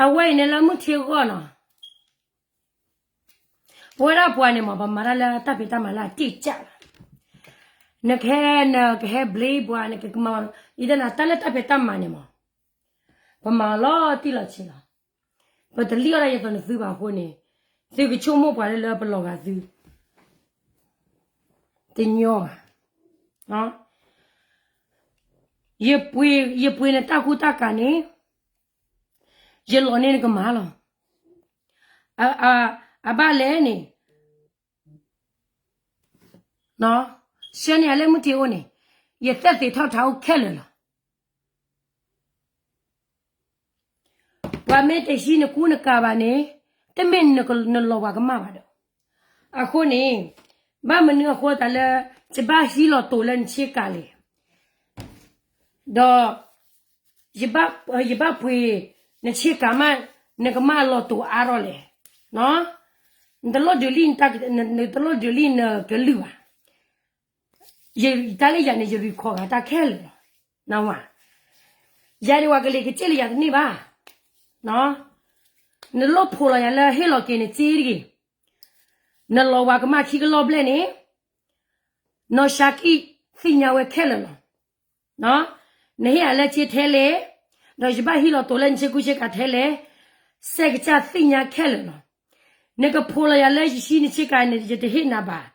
အဝဲအံၤန့ၣ်လၢမုၢ်ထံအဂီၢ်နီၤ, ပဝဲဒၣ်ပှၤန့ၣ်မ့ၢ် ပမၤတၢ်လၢတၢ်ဖံးတၢ်မၤလၢအတ့ၢ်ကၢ်လီၤ. နကဟဲ နကဟဲဘျ့ပှၤ နကမၤ ယတဲနၤ တၢ်လၢတၢ်ဖံးတၢ်မၤန့ၣ်မ့ၢ် ပမၤလီၤတံၢ်လီၤဆဲးလီၤ. ပတလံၣ်အီၣ်ဒၣ်ယသိးနသုဘၣ်အဃိန့ၣ်, သုကဆိကမိၣ်ပှၤလၢ လၢပလီၤဂာ်သု တညီဘၣ်. ယပှ့ၤ ယပှ့ၤနတၢ်ကူတၢ်ကၤန့ၣ် ယလီၤန့ၢ်နကမၢ်လီၤ. အဘၣ်လဲၣ်န့ၣ်, ဆှၢန့ၢ်ယၤလၢမုၢ်ထံအိၣ်န့ၣ်, ယသက်သေထီၣ်ထးအိၣ်ခဲလၢာ်လီၤ. ပှၤမ့ၢ်တဟံးနကူနကၤဘၣ်န့ၣ်, တမ့ၢ်နလီၤပှၤကမၣ်ဘၣ်ဒီး. အဃိန့ၣ်, ဘၣ်မနုၤအဃိသတးလၢ ယဘၣ်ဟံးလီၤတိာ်လၢနဆ့ကၤလဲၣ်. ဒီး ယဘၣ်ပှ့ၤနဆ့ကၤမး နကမၣ်လီၤတိာ်အါထီၣ်လဲၣ်. နတလိၣ်ဒုးလံ, နတလိၣ်ဒုးလံနကလုၢ်ဘၣ်. တၢ်လၢယၤန့ၣ် ယရံခီဂာ်တၢ်ခဲလၢာ်လီၤ. နဝၤ, ယၤန့ၣ် ပှၤကလံၤကစ့ၢ်လၢယၤတန့ၢ်ဘၣ်. နလိၣ်ဖိးလီၤယၤလၢဟ့ၣ်လီၤက့ၤနစ့တဂ့ၤ. နလီၤဝၤကမၣ်ခံကလီၢ်ဘျဲၣ်န့ၣ်, နီၢ်ၡါကံၣ်သ့ၣ်ညါဝဲခဲလၢာ်လီၤ. နဟ့ၣ်ယၤလၢစ့ထဲလဲၣ်, ဒီးယဘၣ်ဟံးလီၤတိာ်လၢနဆ့ကူဆ့ကၤထဲလဲၣ်, စဲးကစၢ်သ့ၣ်ညါခဲလၢာ်လီၤ. နကဖိးလီၤယၤလၢယဟံးနဆ့ကၤန့ၣ် ယတဟ့ၣ်နၤဘၣ်.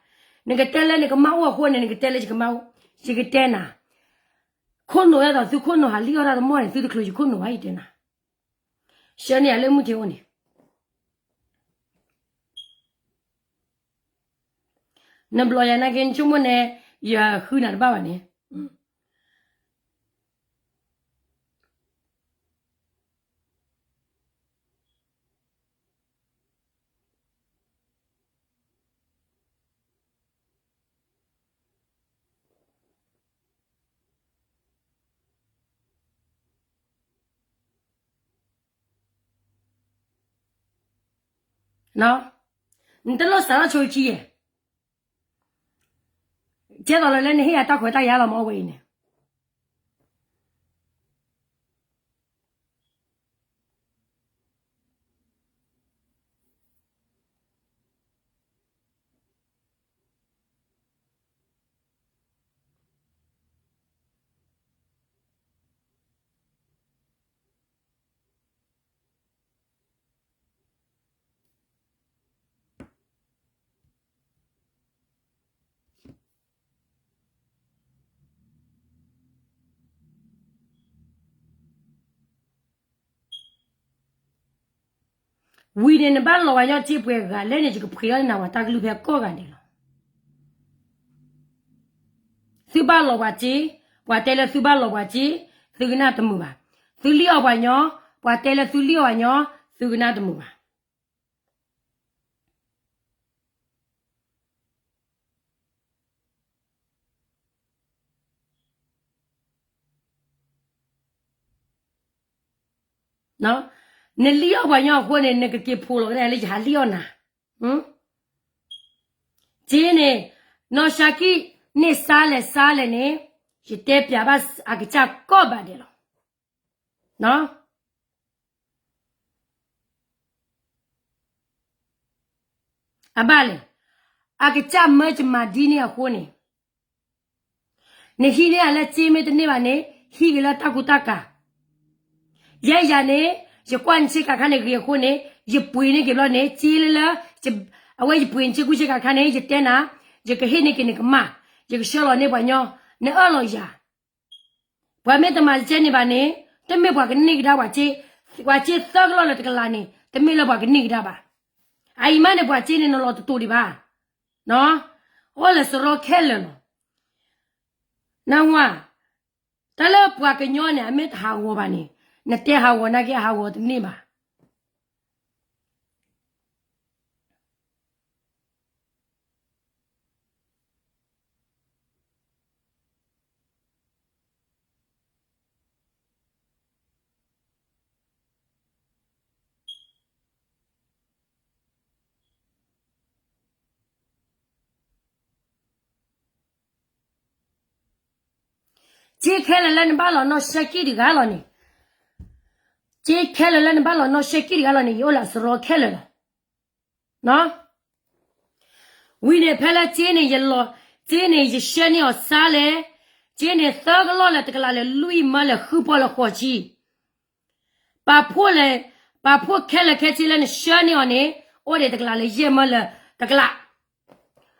နကတဲလၢနကမၣ်အိၣ်အဃိန့ၣ် နကတဲလၢယကမၣ်အိၣ်, ယကတဲနၤ, ခိၣ်နူာ်ဒ်သိးသုခိၣ်နူာ်ဟးလံၣ်အီၣ်တၢ်တမီၢ်န့ၣ် သုတချုးယခိၣ်နူာ်ဘၣ် ယတဲနၤ. ဆှၢန့ၢ်ယၤလၢမုၢ်ထံအိၣ်န့ၣ် နဘျီယၤနာ်က့ နဆိကမိၣ်န့ၣ် ယဃုနၤတဘၣ်ဘၣ်န့ၣ်. နတလိၣ်စးထီၣ်ဆိခံယဲၢ်, ကဲသိးလၢ လၢနဟ့ၣ်ယၤတၢ်ခွဲးတၢ်ယာ်လီၤမ့ၢ်အဝဲအံၤန့ၣ် ဝံၤန့ၣ် နဘၣ်လီၤပှၤညီစ့ပှဲၤဂၤလဲၣ်န့ၣ် ယကဖှ့ၤထီၣ်နၤပှၤတၢ်ကလုၢ်ဖဲကိးဂၤဒဲးလီၤ. သုဘၣ်လီၤပှၤစ့, ပှၤတဲလၢသုဘၣ်လီၤပှၤစ့, သုကနၣ်တမုာ်ဘၣ်. သုလံၣ်အီၣ်ပှၤညီ, ပှၤတဲလၢသုလံၣ်အီၣ်ပှၤညီ, သုကနၣ်တမုာ်ဘၣ်. နလံၣ်အီၣ်ပှၤညီအဃိန့ၣ် နကက့ၤဖိးလီၤကဒါလၢယဟးလံၣ်အီၣ်နၤ. စ့န့ၣ်, နီၢ်ၡါကံၣ်န့ၢ်စါလဲၣ်စါလဲၣ်န့ၣ်, ယတဲပျးဘၣ်အကစၢ်ကိးဂၤဒဲးလီၤ. အဘၣ်လဲၣ်, အကစၢ်မၢယမၤဒ်န့ၣ်အဃိန့ၣ်, နဟံးန့ၢ်ယၤလၢစ့မ့ၢ်တန့ၢ်ဘၣ်န့ၣ်, ဟံးက့ၤလၢတၢ်ကူတၢ်ကၤ. ယဲယၤန့ၣ်, ယကွၢ်နဆ့ကၤခါန့ၣ်ဂ့ၤအဃိန့ၣ်, ယပှ့ၤန့ၢ်က့ၤဘျီန့ၣ်, စ့လၢလၢ, အဝဲယပှ့ၤနဆ့ကူဆ့ကၤခါန့ၣ် ယတဲနၤ, ယကဟ့ၣ်န့ၢ်က့ၤနကမၢ်, ယကဆှၢလီၤန့ၢ်ပှၤညီ, နအၢၣ်လီၤယၤ. ပှၤမ့ၢ်တမၤစဲန့ၣ်ဘၣ်န့ၣ်, တမ့ၢ်ပှၤကန့ၢ်ကဒါပှၤစ့, ပှၤစ့သၢကလီၢ်လၢတကလးန့ၣ်, တမ့ၢ်လၢပှၤကန့ၢ်ကဒါဘၣ်. အအံၤမးန့ၣ် ပှၤစ့န့ၣ်နလီၤတတိာ်ဒံးဘၣ်. အိၣ်လၢစရီခဲလၢာ်လီၤ. နဝၤ, တၢ်လၢပှၤကညီန့ၣ် အမ့ၢ်တဟးဂီၤဘၣ်န့ၣ်, နတဲဟးဂီၤနာ်က့ အဟးဂီၤတန့ၢ်ဘၣ်. စ့ခဲလၢာ်လၢနဘၣ်လီၤနီၢ်ၡါကံၣ်တဂၤလီၤန့ၣ်, စ့ခဲလၢာ်လၢနဘၣ်လီၤနီၣ်ရှဲကံၣ်တဂၤလီၤန့ၣ် ယအိၣ်လၢအစရီခဲလၢာ်လီၤ. ဝံၤန့ၣ်ဖဲလၢစ့န့ၣ်ယလီၤ, စ့န့ၣ် ယဆှၢန့ၢ်အီၤစါလဲၣ်, စ့န့ၣ်သၢကလီၢ်လၢတကလးလၢလွံၢ်မၢလၢဃုပီၢ်လၢဃိးဆံ ပာ်ဖှိၣ်လဲၣ်, ပာ်ဖှိၣ်ခဲလၢာ်ခဲဆ့လၢနဆှၢန့ၢ်အီၤန့ၣ် အိၣ်ဒံးတကလးလၢယဲၢ်မၢလၢတကလး,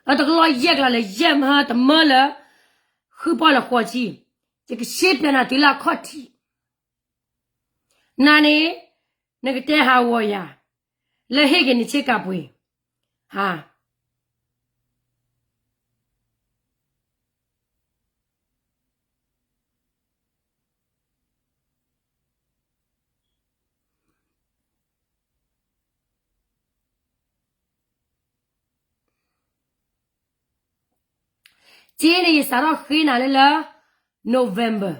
ဒီးတကလီၢ်ယဲၢ်ကလးလၢယဲၢ်မၢတမၢလၢ ဃုပီၢ်လၢဃိးဆံ, ယကရှဲပၠးနၤတုၤလၢအခီၣ်ထံး, နၤန့ၣ် နကတဲဟးဂီၤယၤ, လၢဟ့ၣ်က့ၤနဆ့ကၤပှ့ၤ, ဟါ စ့န့ၣ် ယစးထီၣ်ဃ့နၤလၢလၢ November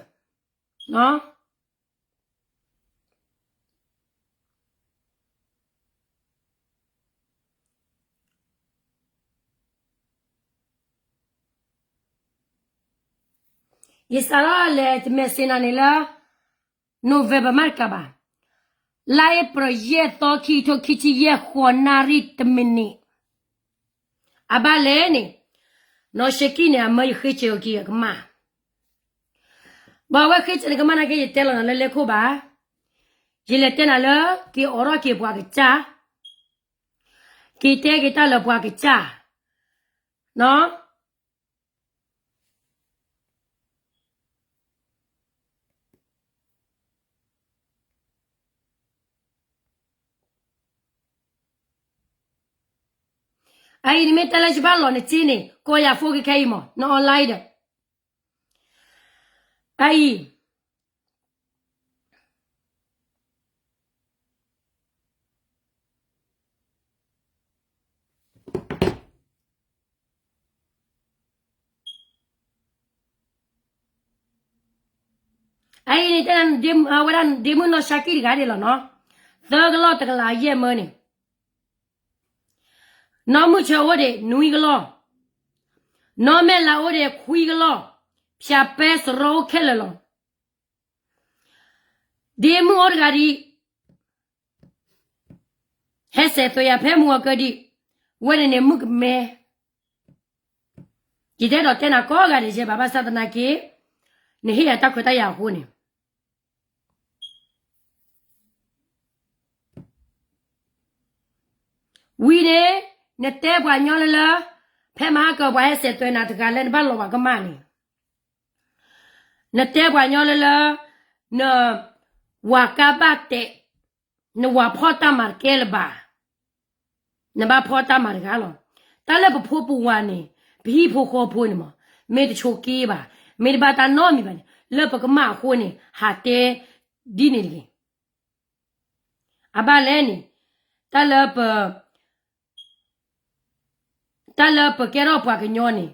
နီၣ်. ယစးထီၣ်လဲၤတ message နၤန့ၣ်လၢ November မးတကးဘၣ်, လါအ့ဖြ့ၣ် ယဲၢ်သီ ခံကထိခံဆံယဲၢ် ဃိးနၣ်ရံၣ်တမံးနံး, အဘၣ်လဲၣ်န့ၣ်, နီၣ်ရှဲကံၣ်န့ၣ် အမၢယဃ့စၢၤအီၤက့ၤအကမၢ်, ဘၣ်ဝဲဃ့စၢၤနကမၢ်နာ်က့ ယတဲလီၤနၤလၢလဲၤခိၣ်ဘၣ်, ယလဲၤတဲနၤလၢ က့ၤအိးထီၣ်က့ၤပှၤကစၢ်, က့ၤတဲက့ၤတၢ်လၢပှၤကစၢ်, နီၣ်. အအံၤနမ့ၢ်တဲလၢယဘၣ်လီၤနစ့န့ၣ် ကိးယၤ phone ခဲခဲအံၤမး န online ဒီး, အအံၤ အအံၤန့ၣ်တဲ ဝဲဒၣ်ဒ့မုၣ်နီၢ်ရှါကံၣ်တဂၤဒၣ်လီၤနီၣ်, သၢကလီၢ်တကလးယဲၢ်မၢန့ၣ်, နီၢ်မုၢ်ဆၢအိၣ်ဒံးနွံကလီၢ်, နီၢ်မဲာ်လးအိၣ်ဒံးခွံကလီၢ်, ဖၠးပဲစရီအိၣ်ခဲလၢာ်လီၤ. ဒ့မုၣ်အိၣ်တဂၤဒံး, ဟဲစဲးသွဲၣ်ယၤဖဲမုၢ်ဂီၤကၢဒံး, ဝဲန့ၣ်န့ၣ်မုၣ်ကမဲ, ယတဲဒီးတဲနၤကိးဂၤဒဲးယဲဘၣ် ဘၣ်ဆၣ်သနာ်က့ နဟ့ၣ်ယၤတၢ်ခွဲးတၢ်ယာ်အဃိန့ၣ် ဝံၤန့ၣ် နတဲပှၤညီလၢလၢ ဖဲမဟါကၢၤပှၤဟဲစဲးသွဲၣ်နၤတဂၤလၢနဘၣ်လီၤပှၤကမၢ်န့ၣ်, နတဲပှၤညီလၢလၢ န ဝၤကါဘၣ်တဲာ်, နဝၤဖီၣ်တၢ်မၤတကဲလၢၤဘၣ်, နဘၣ်ဖီၣ်တၢ်မၤတဂၤလီၤ. တၢ်လၢပဖိပဝၤန့ၣ် ပဟံၣ်ဖိဃီဖိန့ၣ်မး မ့ၢ်တဆိးက့ဘၣ်, မ့ၢ်တဘၣ်တၢ်နီတမံၤဘၣ်န့ၣ် လၢပကမၢ်အဃိန့ၣ် ဟးတဲဒ်န့ၣ်တဂ့ၤ. အဘၣ်လဲၣ်န့ၣ် တၢ်လၢပ တၢ်လၢပကဲထီၣ်ပှၤကညီန့ၣ်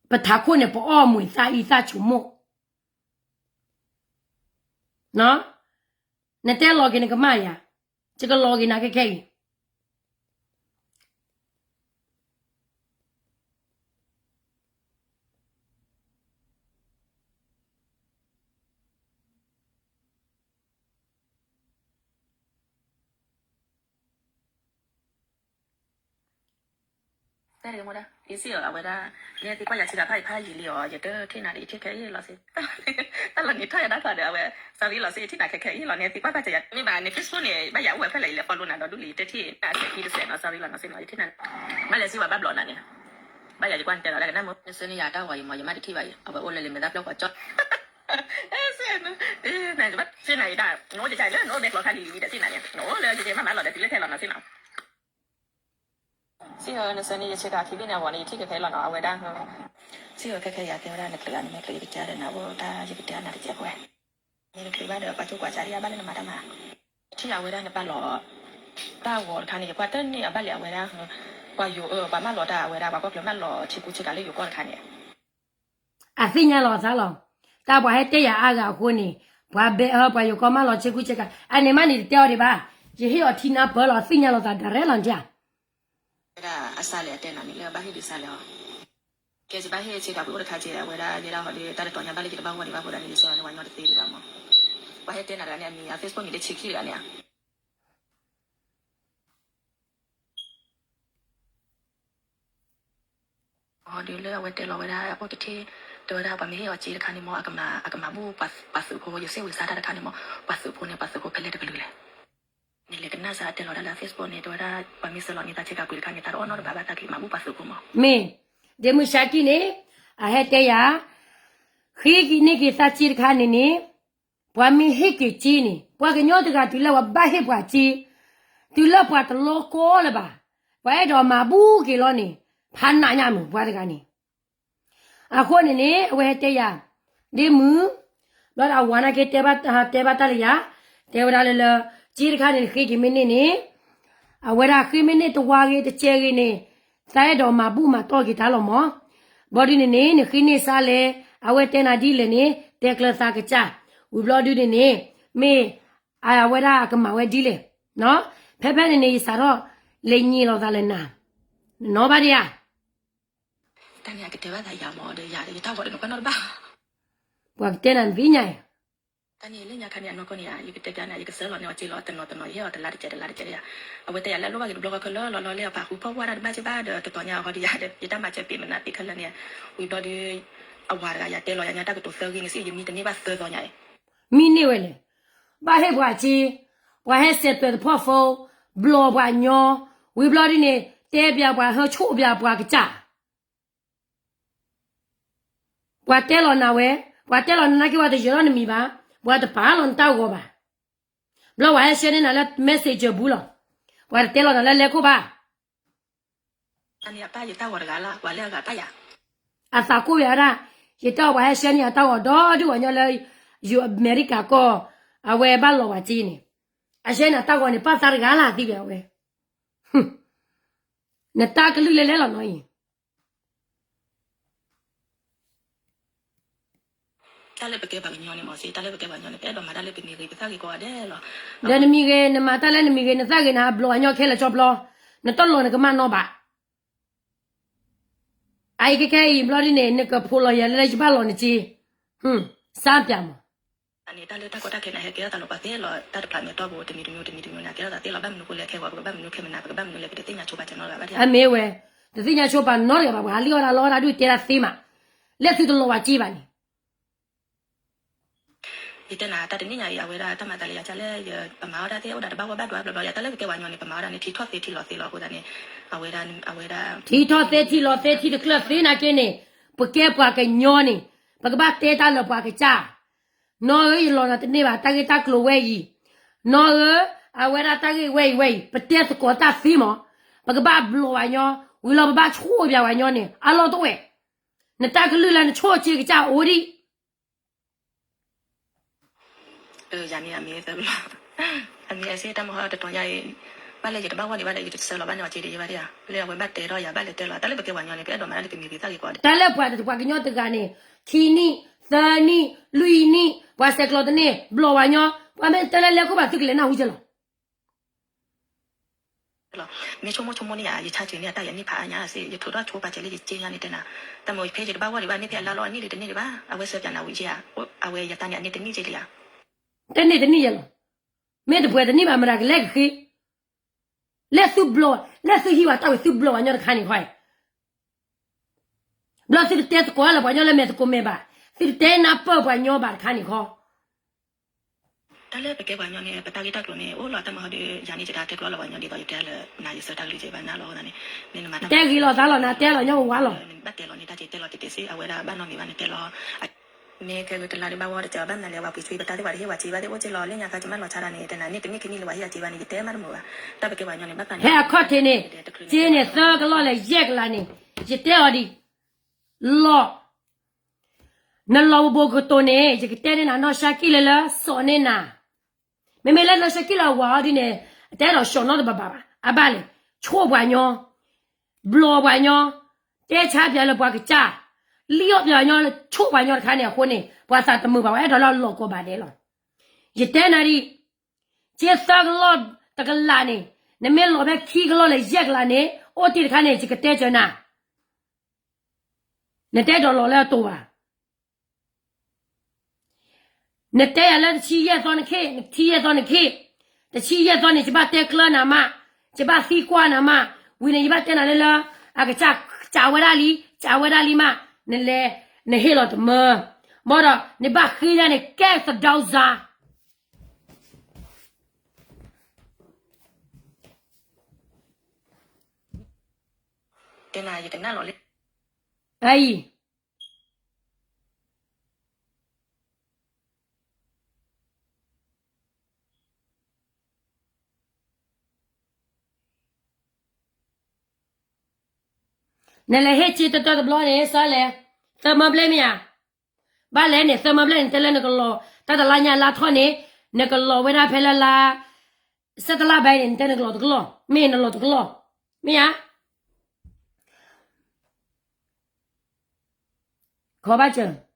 ပထးခိၣ်န့ၣ် ပအီၣ်မူၤသၣ်အံသၣ်ဆိကမိၣ်, နတဲလီၤက့ၤနကမၢ်ယၤ, ယကလီၤက့ၤနၤခဲခဲအံၤ. တၢ်တဂ့ၤမ့ၢ်ဒၣ် ယစံးအီၤ အဝဲဒၣ် နသံကွၢ်ယၤဆံးဒၣ်ဖးယံာ်ဖးယံာ်လံအီၤ ယတထံၣ်နၤဒီး ယထံၣ်ခဲအံၤလီၤစ့ၢ်, တၢ်လီၤနံၤထီၣ်ယၤဒၣ်ဖးဒီး အဝဲ sorry လီၤစ့ၢ် ယထံၣ်နၤခဲခဲအံၤလီၤ နသံကွၢ်ဖးယံာ် မ့ၢ်ဘၣ်န့ၣ် Facebook န့ၣ် ဘၣ်ယၤအိၣ်ဝဲဖဲလဲၣ်အံၤလဲၣ် follow နၤဒီးဒူလံ တထံၣ်နၤစဲးခံတစဲးနီၤ sorry လီၤနီၤစ့ၢ်နီၤ ယထံၣ်နၤ ဘၣ်လဲၤစံးဝဲဘၣ်ဘျီးနၤန့ၣ် ဘၣ်ယၤယကွၢ်နတဲလီၤလၢကနၣ်မ့ၢ် နဆၢန့ၢ်ယၤတၢ်ဂီၤအံၤမ့ၢ် ယမ့ၢ်တထံၣ်ဘၣ်အံၤ အဝဲအိၣ်လၢလံာ်မဲာ်သၣ်ဖျၢၣ်ဃီကၠီ စ့ၢ်နၤ နဘၣ်စ့ၢ်နၤအံၤဒၣ် နအိၣ်ကဲကဲလၢနအိၣ်ဘဲကျိခါလံလံဒီးစ့ၢ်နၤန့ၣ် နအိၣ်လၢကဲကဲမးမးလီၤဒီး တုၤလၢခဲလီၤနီၤစ့ၢ်နီၤ စံးဧၢ နဆၢန့ၢ်ယဆ့ကၤခံဘ့ၣ်န့ၣ်အဂီၢ်န့ၣ် ယထံၣ်ခဲခဲအံၤလီၤနီၤ အဝဲဒၣ် စံးဧၢ ခဲခဲယၤတဲဝဲဒၣ်နချုးဧါ နမ့ၢ်ချုးယကစၢ်ဒီးနၤအိၣ်တၢ်ယကတဲနၤတစဲးပှဲၤ မ့ၢ်နချုးဘၣ်ဒီးပှၤကၠိကွၢ်စးဒံးအဘၣ်လၢနမၤတၢ်မၤ ထံၣ်အဝဲဒၣ်နပာ်လီၤ တၢ်ဂီၤတခါန့ၣ် ယကွၢ်တန့ၢ်အဘၣ်လံအဝဲဒၣ် ပှၤယိၤအၢ ပှၤမၢလီၤတၢ်အဝဲဒၣ် ပှၤကီၢ်ချၢမၢလီၤဆ့ကူဆ့ကၤလၢယိၤကီၢ်တခါန့ၣ် အသ့ၣ်ညါလီၤသးလီၤ. တၢ်ပှၤဟဲတဲယၤအါဂၤအဃိန့ၣ် ပှၤဘဲအၢ ပှၤယိၤကီၢ်မၢလီၤဆ့ကူဆ့ကၤ အန့ၣ်မးန့ၣ် တတဲအီၤဒံးဘၣ်. ယဟ့ၣ်အီၤထံနါပၢၢ်လီၤ သ့ၣ်ညါလီၤသး direct လီၤနထံၣ်ဧါ. ဝဲဒၣ်အစးလဲၣ်အတဲနၤန့ၣ် လၢဘၣ်ဟ့ၣ်ဒုးစးလဲၣ်အီၤ ကဲ ယဘၣ်ဟ့ၣ်ဆ့ကၤပှ့ၤအိၣ်တခါကဲ အဝဲဒၣ်ယဲဒၣ်ဟီဒီး တၢ်တတီၤညါဘၣ်လၢယတဘၣ်ဂီၢ်ဒံးဘၣ်ဃိဒၣ်န့ၣ် ယဆၢလီၤန့ၢ်ဝဲညီတသ့ဒံးဘၣ်မး. ပှၤဟဲတဲနၤတဂၤန့ၣ် အမံၤ အ Facebook မံၤတဆံခံတဂၤန့ၣ်ဧါ. အီၤဒုးလၢအဝဲတဲလီၤဝဲဒၣ် အိၣ်တထ့, တဲဝဲဒၣ် ပှၤမ့ၢ်ဟ့ၣ်အီၤစ့တခါန့ၣ်မ့ၢ် အကမၤဘူၣ်ပှၤသုးဖိ ယစ့ဝံၤစါတၢ်တခါန့ၣ်မ့ၢ် ပှၤသုးဖိန့ၣ် ပှၤသုးဖိဖဲလဲၣ်တကလုာ်လဲၣ်. နလဲၤကနၣ်စ့ၢ်တဲလီၤတၢ်လၢ Facebook န့ၣ် တဲဝဲဒၣ် ပှၤမ့ၢ်ဆှၢလီၤန့ၢ်သးဆ့ကၤပှ့ၤတခါန့ၣ် သးတအီၣ်နီတဘၣ်ဘၣ် သးက့ၤမၤဘူၣ်ပှၤသုးဖိမ့ၢ်. မ့ၢ်, ဒ့မုၢ်ဆါကံၣ်န့ၣ် အဟဲတဲယၤ ဃ့က့ၤန့ၢ်က့ၤသးစ့တခါန့ၣ်န့ၣ် ပှၤမ့ၢ်ဟ့ၣ်က့ၤစ့န့ၣ် ပှၤကညီတဂၤတုၤလၢပှၤဘၣ်ဟ့ၣ်ပှၤစ့, တုၤလၢပှၤတလီကီလၢၤဘၣ်, ပှၤအဲၣ်ဒိးမၤဘူၣ်က့ၤလီၤန့ၣ် ဖးနးညါမုၢ်ပှၤတဂၤန့ၣ်. အဃိန့ၣ်န့ၣ် အဝဲဟဲတဲယၤ ဒ့မုၢ်, ဘျီဒီးအဝၤနာ်က့ တဲဘၣ်တၢ်လၢယၤ, တဲဝဲဒၣ်လၢလၢ စ့တခါန့ၣ် နဃ့က့ၤမ့ၢ်န့ၢ်န့ၣ် အဝဲဒၣ်ဃ့မ့ၢ်န့ၢ်တဝါဂ့ၤတစဲးဂ့ၤန့ၣ် သးအဲၣ်ဒိးမၤဘူၣ်မၤတီၢ်က့ၤတၢ်လီၤမး. ဘျီဒုန့ၣ်န့ၣ် နဃ့န့ၢ်စ့လဲၣ်, အဝဲတဲနၤဒ်လဲၣ်န့ၣ် တဲကျၢၤသးကစၢ်. ဝံၤဘျီဒုန့ၣ်န့ၣ် မ့ၢ်အဝဲဒၣ်အကမၤဝဲဒ်လဲၣ်. ဖဲဖဲန့ၣ်န့ၣ် ယစးထီၣ်လဲၤညံးလိာ်သးလၢနၤ, နနီၢ်ဘၣ်ဒံးဧါ. တၢ်န့ၣ်အကတဲဘၣ်သးယၤမ့ၢ်ဒီးယၤ ယတၢ်ဂီၤဒီးနကွၢ်နီတဘ၁ါ. ပှၤကတဲနၤနသ့ၣ်ညါအံၤ. တၢ်န့ၣ်လၢညါခါန့ၣ် အနီၢ်ကီၢ်န့ၣ်ဧါ ယကတဲပျးနၤ ယကစၢလီၤန့ၢ်အီၤစ့လီၤ တနီၤတနီၤ ယဟ့ၣ်အီၤတလါတကဲးတလါတကဲးဧါ. အဝဲတဲယၤလၢအလိၣ်ဘၣ်က့ၤတဘျီဃီခဲလၢာ်လီၤလီၤလၢအပာ်ဃုာ်ဖီၣ်ဝဲဒၣ်တဘၣ်က့ဘၣ်ဒီး တတီၤညါအီၤဃီဒီးယၤ ယတၢ်မၤစၢၤပ့ၤမနၤပ့ၤခဲလၢာ်န့ၣ်, ဝံၤဘျီဒု အဝၤတဂၤယၤတဲလီၤယၤညါတၢ်ကတိၤသၢဂ့ၢ်န့ၣ်စ့ ယမံတန့ၢ်ဘၣ်သၢသီညါအံၤ. မံန့ၢ်ဝဲလဲၣ်, ဘၣ်ဟ့ၣ်ပှၤစ့, ပှၤဟဲစဲးသွဲးသဖီၣ်ဖိ, ဘျီၣ်ပှၤညီ, ဝံၤဘျီဒုန့ၣ် တဲပျးပှၤဟၢဆိၣ်ပျးပှၤကစၢ် ပှၤတဲလီၤနၤဝဲ, ပှၤတဲလီၤနၤနာ်က့ ပှၤတယၢၤထီၣ်နမံၤဘၣ်, ပှၤတပာ်လီၤနတၢ်ဂီၤဘၣ်. ဘျီပှၤဟဲဆှၢန့ၢ်နၤလၢ messenger ဘူးလီၤ. ပှၤတတဲလီၤနၤလၢလဲၤခိၣ်ဘၣ်. အသးကိၢ်ယၤဒၣ်, ယတဲအီၤပှၤဟဲဆှၢန့ၢ်ယၤတၢ်ဂီၤဒီဒူၣ်ပှၤညီလၢ ယူၤအမဲရကၤကီၢ်, အဝဲဘၣ်လီၤပှၤစ့န့ၣ်, အဆှၢန့ၢ်တၢ်ဂီၤန့ၣ် ပာ်သးတဂၤလၢ်သံဝဲအဝဲ, နတၢ်ကလုၢ်လဲၤလဲၤလီၤနီၤအံၤ တၢ်လၢပကဲပှၤကညီန့ၣ်မ့ၢ်စ့ တၢ်လၢပကဲပှၤကညီန့ၣ် ပအဲၣ်ဒိးမၤတၢ်လၢပမံၤဂ့ၤပသၣ်ဂ့ၤကိးဂၤဒဲးလီၤ. ဒီးနမံၤဂ့ၤ နမၤတၢ်လၢနမံၤဂ့ၤနသၣ်ဂ့ၤန့ၣ် ဘျီၣ်ပှၤညီခဲလၢာ်ကၠီဘျီ, နတလီၢ်နကမၣ်နီတဘၣ်. အအံၤခဲခဲအံၤဘျီဒ်န့ၣ် နကဖိးလီၤယၤလၢယဘၣ်လီၤနစ့, စၢ်ပၠးမး. အန့ၣ်တၢ်လၢတၢ်ကီတၢ်ခဲန့ၣ် ဟဲကဲထီၣ်သးလီၤပှၤသ့လီၤ တၢ်တဖျးမဲာ်တီၢ်ပူၤ တမံၤတမံၤတမံၤတမံၤန့ၣ် ကဲထီၣ်သးသ့လီၤ ဘၣ်မနုၤဃိလဲၣ် ခဲဂီၤပကဘၣ်မနုၤခဲမနၤ ပကဘၣ်မနုၤလဲၣ် ပတသ့ၣ်ညါဆိပာ်စၢၤနီတဂၤဘၣ်ဒ်ဧါ. အမ့ၢ်ဝဲ, တသ့ၣ်ညါဆိပာ်နီတဂၤဘၣ် ပှၤဟးလံၣ်အီၣ်တၢ်လီအီၣ်တၢ်ဒုးတဲတၢ်သ့မး, လၢသုတလီၤပှၤစ့ဘၣ်န့ၣ် ယတဲနၤ တၢ်တနံၣ်ညါအံၤ အဝဲဒၣ်တၢ်မၤသးလၢယၤကၢ်လၢ ပမၤအီၣ်တၢ်သ့အိၣ်ဒီးတဘၣ်ဝဲဘၣ်ဒွးဘျီဘျီ ယတၢ်လၢပကဲပှၤညီန့ၣ် ပမၤအီၣ်တၢ်န့ၣ် ထံထီၣ်သ့ထံလီၤသ့လီၤအဃိသတးန့ၣ် အဝဲဒၣ် အဝဲဒၣ် ထံထီၣ်သ့ထံလီၤသ့ထံတကျၢၢ်သ့နာ်က့န့ၣ် ပကဲပှၤကညီန့ၣ် ပကဘၣ်တဲတၢ်လၢပှၤကစၢ် နီၢ်ဧၢ ယလီၤဒီးတန့ၢ်ဘၣ် တၢ်ဂ့ၢ်တၢ်ကျိၤဝဲအံၤ, နီၢ်ဧၢ အဝဲဒၣ်တၢ်ဂ့ၢ်ဝဲအံၤဝဲအံၤ ပတဲသကိးတၢ်သ့မး, ပကဘၣ်ဘျီၣ်ပှၤညီ, ဝံၤလီၤပဘၣ်ဆိၣ်ပၠးပှၤညီန့ၣ် အလီၢ်တအိၣ်ဝဲ, နတၢ်ကလုၢ်လၢနဆိၣ်စ့ကစၢ်အိၣ်ဒံး ယၤန့ၣ် အမ့ၢ်သၢဘျီ, အမ့ၢ်အစ့တၢ်မဟီတတီၤညါအံၤ, ဘၣ်လၢယတဘၣ်ဝဲဒံးဘၣ်ဒီး ယတဆၢလီၤဘၣ်န့ၢ်အီၤစ့ဒံးယဘၣ်ဒံးဧါ, လၢအဝဲဘၣ်တဲထီၣ်ယၤဘၣ်လဲၤတဲလီၤ တၢ်လၢပကဲပှၤကညီန့ၣ် ပအဲၣ်ဒိးမၤတၢ်လၢပမံၤဂ့ၤသၣ်ဂ့ၤကိးဂၤဒဲး, တၢ်လၢပှၤတပှၤကညီတဂၤန့ၣ်, ခံနံၣ်, သၢနံၣ်, လွံၢ်နံၣ်, ပှၤဆဲးကျိးတန့ၢ်, ဘျီၣ်ပှၤညီ, ပှၤမ့ၢ်တဲလၢလဲၤခိၣ်ဘၣ်သုကလဲၤနၢ်ဟူကလီၤ မ့ၢ်ဆိကမိၣ်ဆိကမိၣ်န့ၣ်ဧါ, ယဆါစၢၤန့ၢ်အတၢ်ယၤန့ၣ်ဖးအါညါစ့, ယထုးထီၣ်ဆိပာ်စၢၤလၢယစ့ညါန့ၣ်တဲနၤ, တၢ်မ့ၢ်ဖဲယတဘၣ်ဝဲဒံးဘၣ်န့ၢ်ဖဲအလါလီၤအနံၣ်လံတန့ၢ်ဒံးဘၣ်, အဝဲစၢပၠးနၤဝံၤယဲဧါ, အဝဲယတၢ်န့ၣ်အန့ၢ်တန့ၢ်က့လံဧါ, တန့ၢ်တန့ၢ်ယဲလီၤ, မ့ၢ်တပှဲၤတန့ၢ်ဘၣ်မတၤကလဲၤကဃ့, လၢသုဘျီၣ်, လၢသုဟံးဝဲတၢ်ဝဲသုဘျီၣ်ပှၤညီတခါန့ၣ်ခီ ဘျီသုတတဲသကိးလၢပှၤညီလၢမဲာ်သကိးမဲာ်ဘၣ်, သုတတဲနၢ်ပၢၢ်ပှၤညီဘၣ်တခါန့ၣ်ခီ, တၢ်လၢပကဲပှၤကညီန့ၣ် ပတၢ်ဂ့ၢ်တၢ်ကျိၤန့ၣ် အိၣ်လီၤတၢ်မၤဟီဒီး ယၤန့ၣ်ယတၢ်တဲကျီလီၤပှၤကညီဒ်သိးယတဲလၢနၤယဆၢတၢ်ကလုၢ်က့ဘၣ်နၤလီၤအဃိသတးန့ၣ်, တဲဂ့ၤလီၤသးလီၤနၤတဲလီၤညီဝါလီၤ, ဘၣ်တဲလီၤန့ၣ်တၢ်စ့တဲလီၤတတဲစ့ အဝဲဒၣ်ဘၣ်နီတမံၤဘၣ်န့ၣ်တဲလီၤ မ့ၢ်ခဲဂ့ၤတလါဒံးဘၣ်ဝဲတစဲးဘၣ်မနုၤလဲၣ် ပှၤပှ့ၤဆွံပတၢ်သ့ၣ်ပှၤတဟ့ၣ်ပှၤစ့ဘၣ်သ့ၣ်အိၣ်စ့လီၤ လၢညါခါကမၣ်လီၤဆါတၢ်န့ၣ် တဲနၤန့ၢ်တန့ၢ်ခံနံၣ်လၢပှၤဟ့ၣ်အစ့ဘၣ်န့ၣ် ယတဲမးတမုာ်ဘၣ်, တၢ်ပကဲပှၤကညီန့ၣ် ဘၣ်ပာ်န့ၣ် ဟဲအခီၣ်ထံးန့ၣ်, စ့န့ၣ်သၢကလီၢ်လဲၤယဲၢ်ကလးန့ၣ်, ယတဲအီၤဒံး, လီၤ နလီၤဘိဘိကတိၤန့ၣ် ယကတဲန့ၢ်နၤနီၢ်ဆါကံၣ်လၢလၢ စိာ်န့ၢ်နၤ, မ့မ့ၢ်လၢနီၢ်ဆါကံၣ်လၢအဝၤအီၤဒ်န့ၣ် အတအဲၣ်ဒိးစိာ်နီတဘၣ်ဘၣ်ဘၣ်, အဘၣ်လဲၣ်, ဆိၣ်ပှၤညီ, ဘျီၣ်ပှၤညီ, တဲဆါပၠးလၢပှၤကစၢ်, လံၣ်အီၣ်ပှၤညီလၢဆိၣ်ပှၤညီတခါန့ၣ်အဃိန့ၣ် ပှၤသးတမုာ်ဘၣ် ပှၤအဲၣ်ဒိးလၢအလီၢ်ကီဘၣ်ဒဲးလီၤ. ယတဲနၤဒ် စ့သၢကလီၢ်တကလးန့ၣ် နမ့ၢ်လီၤဖဲခံကလီၢ်လၢယဲၢ်ကလးန့ၣ် အိၣ်တ့ၢ်တခါန့ၣ် ယကတဲစၢၤနၤ, နတအဲၣ်ဒိးလီၤလၢအတိာ်ဘၣ်. နတဲယၤလၢတဆံယဲၢ်သီနခ့ၣ်, နထံယဲၢ်သီနခ့ၣ်, တဆံယဲၢ်သီန့ၣ် ယဘၣ်တဲကျၢၤနၤမး, ယဘၣ်သံကွၢ်နၤမး, ဝံၤန့ၣ် ယဘၣ်တဲနၤလၢလၢ, အကစၢ်ကးဝဲဒၣ်လံ, ကးဝဲဒၣ်လံမး, နလဲၤ, နဟ့ၣ်လီၤတမၢ, ဘၣ်ဒီး နဘၣ်ဃ့ဒၣ်န့ၣ် ကဲသဒီစါ တဲနၤယကနၣ်လီၤလံ. အအံၤ နလဲၤဟ့ၣ်စ့တတီတဘျီန့ၣ် စးလဲၣ်, သၢမၢဘျဲၣ်မ့ၢ်ဧါ, ဘၣ်လဲၣ်န့ၣ် သၢမၢဘျဲၣ်န့ၣ် တဲလၢနကလီၤ, တၢ်တလါညါလါထီၣ်န့ၣ်, နကလီၤဝဲဒၣ်ဖဲလၢလါ, ဆဲးတလါဘဲန့ၣ် နတဲနကလီၤတကလီၤ, မ့ၢ်နလီၤတကလီၤ, မ့ၢ်ဧါ, ခီဘၣ်စၢၤ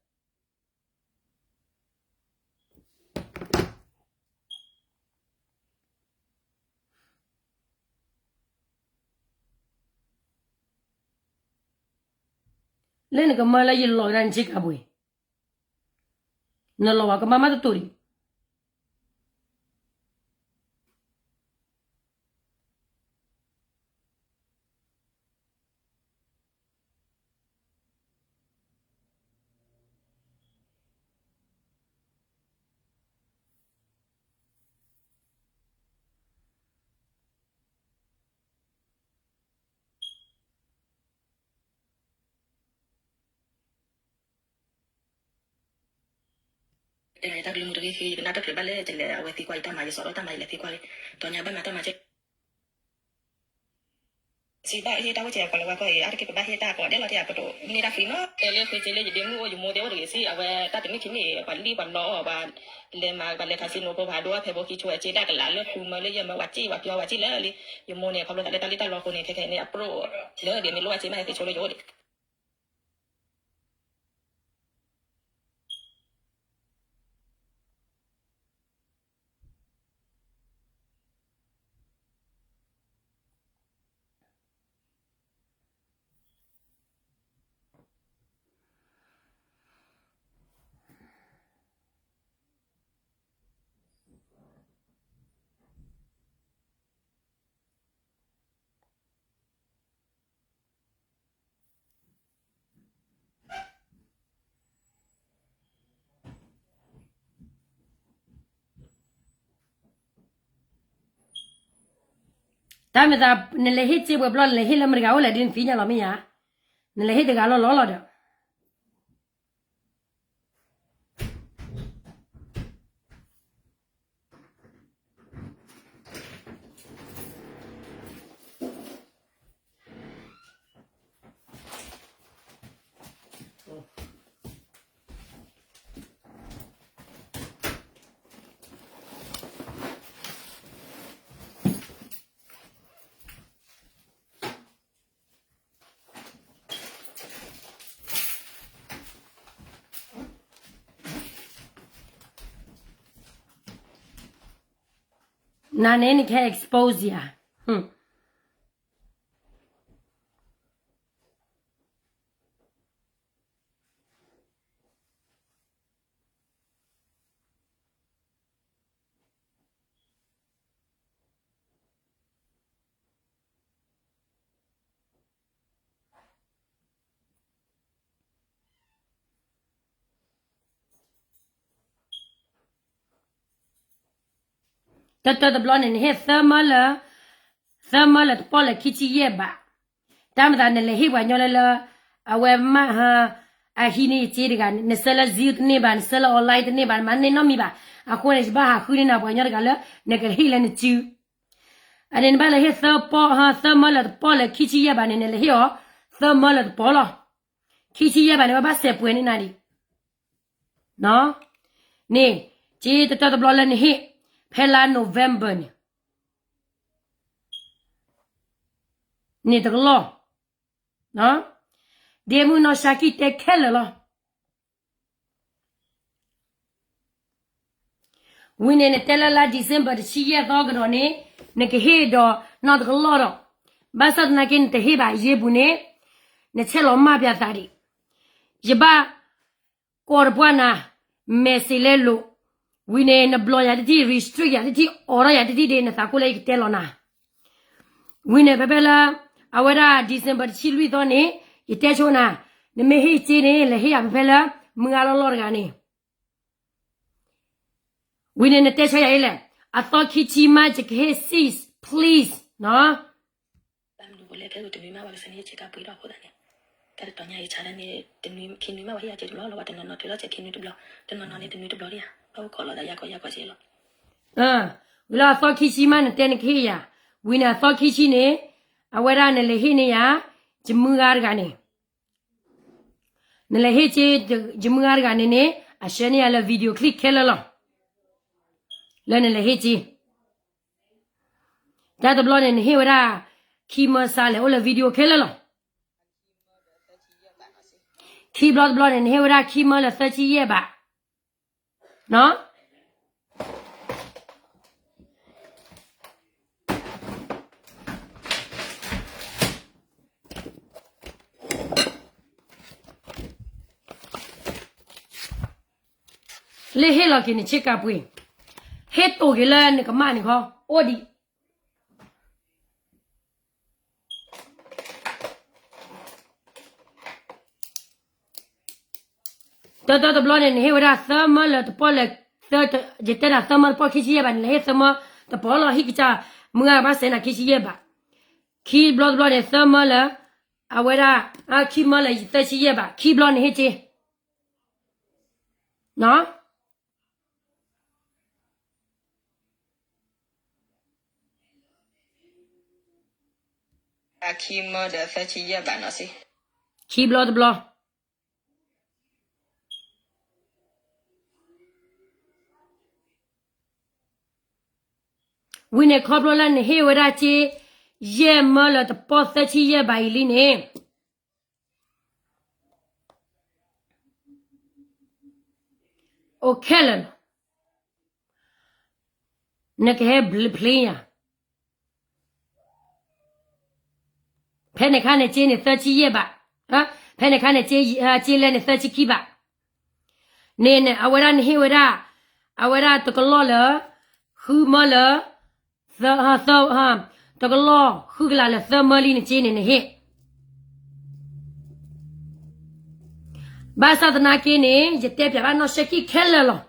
လၢနကမၢလၢယလီၤဝဲဒၣ်နစ့ကၤပှ့ၤ, နလီၤဝဲကမၣ်မးတတိၢ်ဒံး. တၢ်ကလုၢ်မူတဂ့ၤဃ့ ယကနၣ်တၢ်ဖျဲးဘၣ်လၢ ယလဲၤအဝဲသံကွၢ်ယတၢ်မၤ ယစီၤထီၣ်တၢ်မၤ ယလဲၤသံကွၢ်လံ, ဒီးညါဘၣ်မၤတၢ်မၤကဲ စံးဘၣ်ဟ့ၣ်တၢ်ဝဲကဲအကီၢ်လၢဝဲကီၢ်အံၤ အါတက့ၢ်ပဘၣ်ဟ့ၣ်တၢ်အကီၢ်ဒဲးလီၤ တၢ်အကတိၤန့ၢ်တၢ်ဃံနီၤ တဲလၢဃ့စ့လၢယဒ့မုၣ်အိၣ်ယမိၢ်တဲအိၣ်တဂ့ၤစံး အဝဲတၢ်တမ့ၢ်ခံမ့ၢ် ပှၤလံၣ်ပှၤနီၤအီၤ ပှၤလဲၤမၤပှၤလဲၤခးစံနိဖိဖးဒိၣ်ဖဲဘိခံဆိအစ့တၢ်ကလးလၢဃုမၢလၢယဲၢ်မၢ ပှၤစံၣ်ပှၤပျီပှၤစံၣ်လၢလံ ယမိၢ်န့ၣ် ခီဖျိသးလၢတၢ်လံၣ်တၢ်လီအဃိန့ၣ် ခဲခဲန့ၣ် အပရိၣ်လၢဒ်မ့ၢ်လိၣ်ဘၣ်စ့မး ဟဲဃ့ဆိလၢယအိၣ်ဒံး တၢ်မ့ၢ်သး နလဲၤဟ့ၣ်စ့ပှဲၤဘျီ နလဲၤဟ့ၣ်လၢမတၤတဂၤအိၣ်လဲၣ်ဒ်နသ့ၣ်ညါလီၤမ့ၢ်ဧါ, နလဲၤဟ့ၣ်တဂၤလီၤလီၤလီၤဒီး နၤန့ၣ် နကဟဲ expose ယၤ တၢ်တၢ်တဘျီန့ၣ် နဟ့ၣ်သၢမၢလၢ သၢမၢလၢတပီၢ်လၢခံဆံယဲၢ်ဘး, တၢ်မၤသးနလဲၤဟ့ၣ်ပှၤညီလၢလၢ အဝဲမ့ၢ်ဟါ အဟံးန့ၢ်ယစ့တဂၤန့ၣ် နဆှၢလၢ Zelle တန့ၢ်ဘၣ် နဆှၢလၢ online တန့ၢ်ဘၣ် နမၤန့ၢ်နီတမံၤဘၣ်, အဃိန့ၣ် ယဘၣ်ဟးဃုန့ၢ်နၤပှၤကညီတဂၤလၢ နကဟ့ၣ်လၢနစု အန့ၣ်နဘၣ်လဲၤဟ့ၣ်သၢပီၢ် သၢမၢလၢတပီၢ်လၢခံဆံယဲၢ်ဘးန့ၣ် နလဲၤဟ့ၣ်အီၤ သၢမၢလၢတပီၢ်လီၤ. ခံဆံယဲၢ်ဘးန့ၣ် ဝဲဘၣ်စဲးပှဲၤန့ၢ်နၤဒံး န့ၣ် စ့တတီတဘျီလၢနဟ့ၣ် ဖဲလါ November န့ၣ် န့ၣ်တကလီၢ် ဒ့မုၣ်နီၢ်ဆါကံၢ်တဲခဲလၢာ်လီၤ. ဝံၤန့ၣ် နတဲလၢလါ December တဆံယဲၢ်သီကဒီးန့ၣ် နကဟ့ၣ်ဒီးနီၢ်တကလီၢ်ဒီး ဘၣ်ဆၣ်သနာ်က့ နတဟ့ၣ်ဘၣ်ယ့ပူၤန့ၣ် နဆဲးလီၤမၢ်ပၠးသးဒံး ယဘၣ် ကိးတပှၢ်နၤ message လဲလိာ် ဝံၤန့ၣ် နဘျီယၤတထံၣ် restrict ယၤတထံၣ် အိးထီၣ်ယၤတထံၣ်ဒီး နသးကိၢ်လၢယကတဲလီၤနၤ. ဝံၤန့ၣ် ဖဲဖဲလၢ အဝဲဒၣ် December တဆံလွံၢ်သီန့ၣ် ယတဲဆိနၤ, နမ့ၢ်ဟ့ၣ်စ့န့ၣ် လဲၤဟ့ၣ်ယၤဖဲဖဲလၢ မုၢ်ဂၤလီၢ်လီၢ်တဂၤန့ၣ် ဝံၤန့ၣ်နတဲဆၢယၤအံၤလဲၣ်, အသီခံဆံမး ယကဟ့ၣ် cease please နီၤ. ဘၣ်မနုၤလဲၣ် ဖဲတနွံမး ပှၤကစၢ်န့ၣ် ယဆ့ကၤပှ့ၤထီၣ်အဃိသတးန့ၣ်, တၢ်တတီၤညါယဆါဒၣ်န့ၣ် တနွံခံနွံမး ပှၤဟ့ၣ်ယၤစ့တဘျီလီၤ, ပှၤတနီၤနီၤတုၤလီၤစဲးခံနွံတဘျီ, တနီၤနီၤန့ၣ် တနွံတဘျီဒံးဧါ, ဘၣ်အိၣ်ခိးလီၤသးယၤကီယၤကီစ့လီၤ. ဝံၤလီၤအသီခံဆံမး နတဲနကဟ့ၣ်ယၤ, ဝံၤန့ၣ်အသီခံဆံန့ၣ် အဝဲဒၣ်နလဲၤဟ့ၣ်န့ၢ်ယၤ ယမုၢ်ဂၤတဂၤန့ၣ် နလဲၤဟ့ၣ်စ့ ယမုၢ်ဂၤတဂၤန့ၣ်န့ၣ် အဆှၢန့ၢ်ယၤလၢ video clip ခဲလၢာ်လီၤ. လၢနလဲၤဟ့ၣ်စ့ တၢ်တဘျီန့ၣ် နဟ့ၣ်ဝဲဒၣ် ခံမၢစးလဲၣ် အိၣ်လၢ video ခဲလၢာ်လီၤ. ခံဘျီတဘျီန့ၣ် နဟ့ၣ်ဝဲဒၣ်ခံမၢလၢသၢဆံယဲၢ်ဘး, နီၤ. လၢဟ့ၣ်လီၤက့ၤနဆ့ကၤပှ့ၤ, ဟ့ၣ်တိာ်က့ၤလၢနကမၣ်န့ၣ်ခီ အိၣ်ဒံး တၢတၢတဘျီန့ၣ် နဟ့ၣ်ဝဲဒၣ်သၢမၢလၢတပီၢ်လၢ, ယတဲနၤသၢမၢတပီၢ်ခံဆံယဲၢ်ဘးန့ၣ် နဟ့ၣ်သၢမၢတပီၢ်လီၤ ဟံၣ်ကစၢ်, မုၢ်ဂၤဘၣ်စဲနၤခံဆံယဲၢ်ဘး, ခံဘျီတဘျီန့ၣ် သၢမၢလၢ, အဝဲဒၣ်, ခံမၢလၢသၢဆံယဲၢ်ဘး ခံဘျီန့ၣ်ဟ့ၣ်စ့, နီၤ. ခံဘျီတဘျီ, ဝံၤန့ၣ်ခီဖျိလၢနဟ့ၣ်ဝဲဒၣ်စ့, ယဲၢ်မၢလၢတပီၢ်သၢဆံယဲၢ်ဘးအံၤလံန့ၣ် အိၣ်ခဲလၢာ်လီၤ. နကဟဲဘျုးဖျ့ယၤ, ဖဲန့ၣ်ခါန့ၣ်စ့န့ၣ်သၢဆံယဲၢ်ဘး, ဖဲန့ၣ်ခါန့ၣ်စ့လဲန့ၣ်သၢဆံခံဘး, န့ၣ်အဝဲဒၣ်နဟ့ၣ်ဝဲဒၣ်, အဝဲဒၣ်တကလီၢ်လၢ, ဃုမၢလၢ, တကလီၢ်ဃုကလးလၢသၢမၢလံနစ့န့ၣ်နဟ့ၣ် ဘၣ်ဆၣ်သနာ်က့န့ၣ် ယတဲပၠးဘၣ်နီၢ်ဆဲးကံၣ်ခဲလၢာ်လီၤ.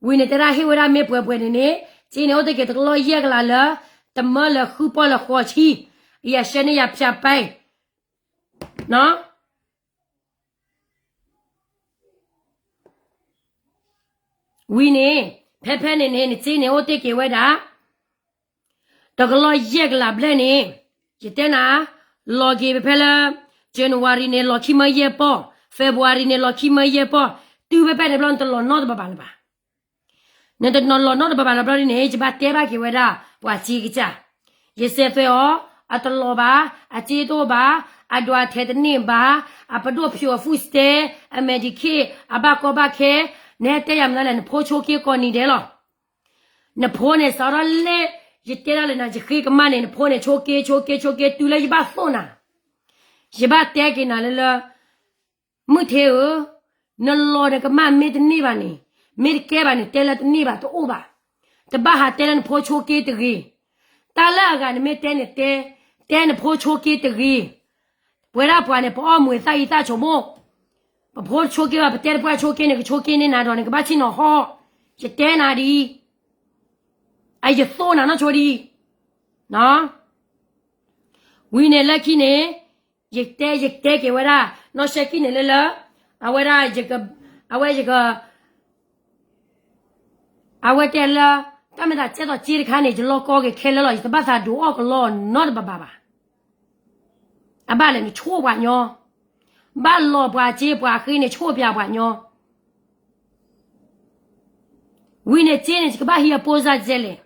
ဝံၤန့ၣ်တဲဒၣ်ဟ့ၣ်ဝဲဒၣ်မ့ၢ်ပှဲၤပှဲၤန့ၣ်န့ၣ်, စ့န့ၣ်အိၣ်တ့ၢ်က့ၤတကလီၢ်ယဲၢ်ကလးလၢ, တမၢလၢဃုပီၢ်လၢဃိးဆံ, ယဆှၢန့ၢ်ယၤဖၠးပဲ, နီၤ. ဝံၤန့ၣ်, ဖဲဖဲန့ၣ်န့ၣ် နစ့န့ၣ်အိၣ်တ့ၢ်က့ၤဝဲဒၣ် တကလီၢ်ယဲၢ်ကလးဘျဲၣ်န့ၣ်, ယတဲနၤ, လီၤက့ၤဖဲဖဲလၢ, January န့ၣ် လီၤခံမၢယဲၢ်ပီၢ်, February န့ၣ် လီၤခံမၢယဲၢ်ပီၢ်, တုၤဖဲဖဲန့ၣ်ဘျီ နတလီၤနီတဘးဘၣ်လၢၤဘၣ်. နတနီၤလီၤနီတဘးဘၣ်လၢၤဘျီဒ်န့ၣ် ယဘၣ်တဲဘၣ်က့ၤဝဲဒၣ် ပှၤစ့ကစၢ်, ယစဲးသွဲအီၤ, အတလီၤဘၣ်, အစ့တအိၣ်ဘၣ်, အဒွးထဲတန့ၢ်ဘၣ်, အပဒိၣ်ဖျိအ food stamp, အ Medicaid, အဘၣ်ကီဘၣ်ခဲ, နဟဲတဲယၤမနုၤလဲၣ် နဖိဆိက့ကိးနံၤဒဲးလီၤ. နဖိန့ၣ်စးထီၣ်လၢ, ယတဲဒၣ်လၢနၤ ယဃ့ကမၣ်န့ၣ် နဖိန့ၣ်ဆိက့ဆိက့ဆိက့တုၤလၢယဘၣ်သိၣ်နၤ, ယဘၣ်တဲက့ၤနၤလၢလၢ, မုၢ်ထ့ဧၢ, နလီၤနကမၣ်မ့ၢ်တန့ၢ်ဘၣ်န့ၣ်, မ့ၢ်တကဲဘၣ်န့ၣ် တဲလၢတန့ၢ်ဘၣ်တအိၣ်ဘၣ်, တဘၣ်ဟးတဲလၢနဖိဆိက့တဂ့ၤ, တၢ်လၢအဂၤနမ့ၢ်တဲန့ၣ်တဲ, တဲနဖိဆိက့တဂ့ၤ, ပဝဲဒၣ်ပှၤန့ၣ် ပအီၣ်မူၤသၣ်အံသၣ်ဆိမိၣ်, ပဖိတဆိက့ဘၣ် ပတဲတပှၢ်ဆိက့န့ၣ် ကဆိက့န့ၢ်နၤဒီးန့ၣ် ကဘၣ်ဆ့ၣ်နီၤဟီၣ်, ယတဲနၤဒ်အံၤ, အယသိၣ်နၤနီၢ်ဆိဒ်အံၤ, ဝံၤန့ၣ်လၢခံန့ၣ်, ယတဲယတဲက့ၤဝဲဒၣ်, နီၢ်ဆဲးကံၣ်န့ၣ်လၢလၢ, အဝဲဒၣ်, အဝဲယက, အဝဲတဲလၢ, တၢ်မ့ၢ်တၢ်ကဲသိးစ့တခါန့ၣ် ယလီၤကီက့ၤခဲလၢာ်လီၤ ယတဘၣ်သးဒိးအီၣ်ကလီနီတဘးဘၣ်ဘၣ်, အဘၣ်လဲၣ်နဆိၣ်ပှၤညီ, ဘၣ်လီၤပှၤစ့ပှၤဃ့န့ၣ်ဆိၣ်ပၠးပှၤညီ ဝံၤန့ၣ်စ့န့ၣ် ယကဘၣ်ဟံးအပိစၢ်ဒ်လဲၣ်.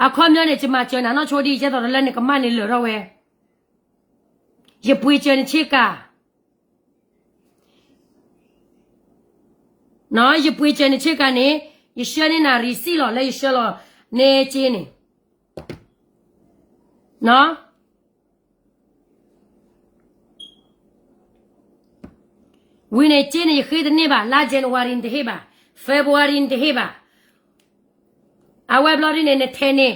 အခီပညီန့ၣ် ယမၤစၢၤနၤနီၢ်ဆိဒ်အံၤ ကဲသိးဒီးလၢနကမၣ်န့ၣ်လၢာ်ထီၣ်ဝဲ, ယပှ့ၤစၢၤနဆ့ကၤ, ယပှ့ၤစၢၤနဆ့ကၤန့ၣ်, ယဆှၢန့ၢ်နၤ receipt လီၤ လၢယဆှၢလီၤန့ၣ်စ့န့ၣ် ဝံၤန့ၣ်စ့န့ၣ် ယဃ့တန့ၢ်ဘၣ်, လါ January န့ၣ်တဟ့ၣ်ဘၣ်, February နတဟ့ၣ်ဘၣ်. အဝဲဘျီဒ်န့ၣ် နထဲးန့ၣ်,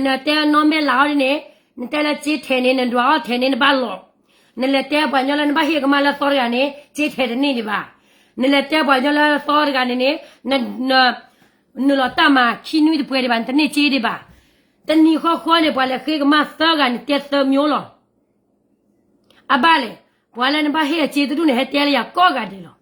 နတဲနီၢ်မဲာ်လၤအီၤဒ်န့ၣ်, နတဲလၢစ့ထဲးန့ၣ် နဒွးအီၣ်ထဲးန့ၣ် နဘၣ်လီၤ. နလဲၤတဲပှၤကညီလၢနဘၣ်ဟ့ၣ်ကမၣ်လၢသီတဂၤန့ၣ် စ့ထဲးတန့ၢ်ဒံးဘၣ်. နလဲၤတဲပှၤကညီလၢသီတဂၤန့ၣ်န့ၣ် နုာ်လီၤတၢ်မၤခံနွံတပှဲၤဒံးဘၣ်, နတန့ၢ်စ့ဒံးဘၣ်. တနံၤဃီဃီန့ၣ် ပှၤလဲၤဃ့ကမၣ်သၢဂၤန့ၣ် တဲသၢမျိုးလီၤ. အဘၣ်လဲၣ်, ပှၤလၢနဘၣ်ဟ့ၣ်အစ့တဒူၣ်န့ၣ် ဟဲတဲလၢယၤကိးဂၤဒဲးလီၤ.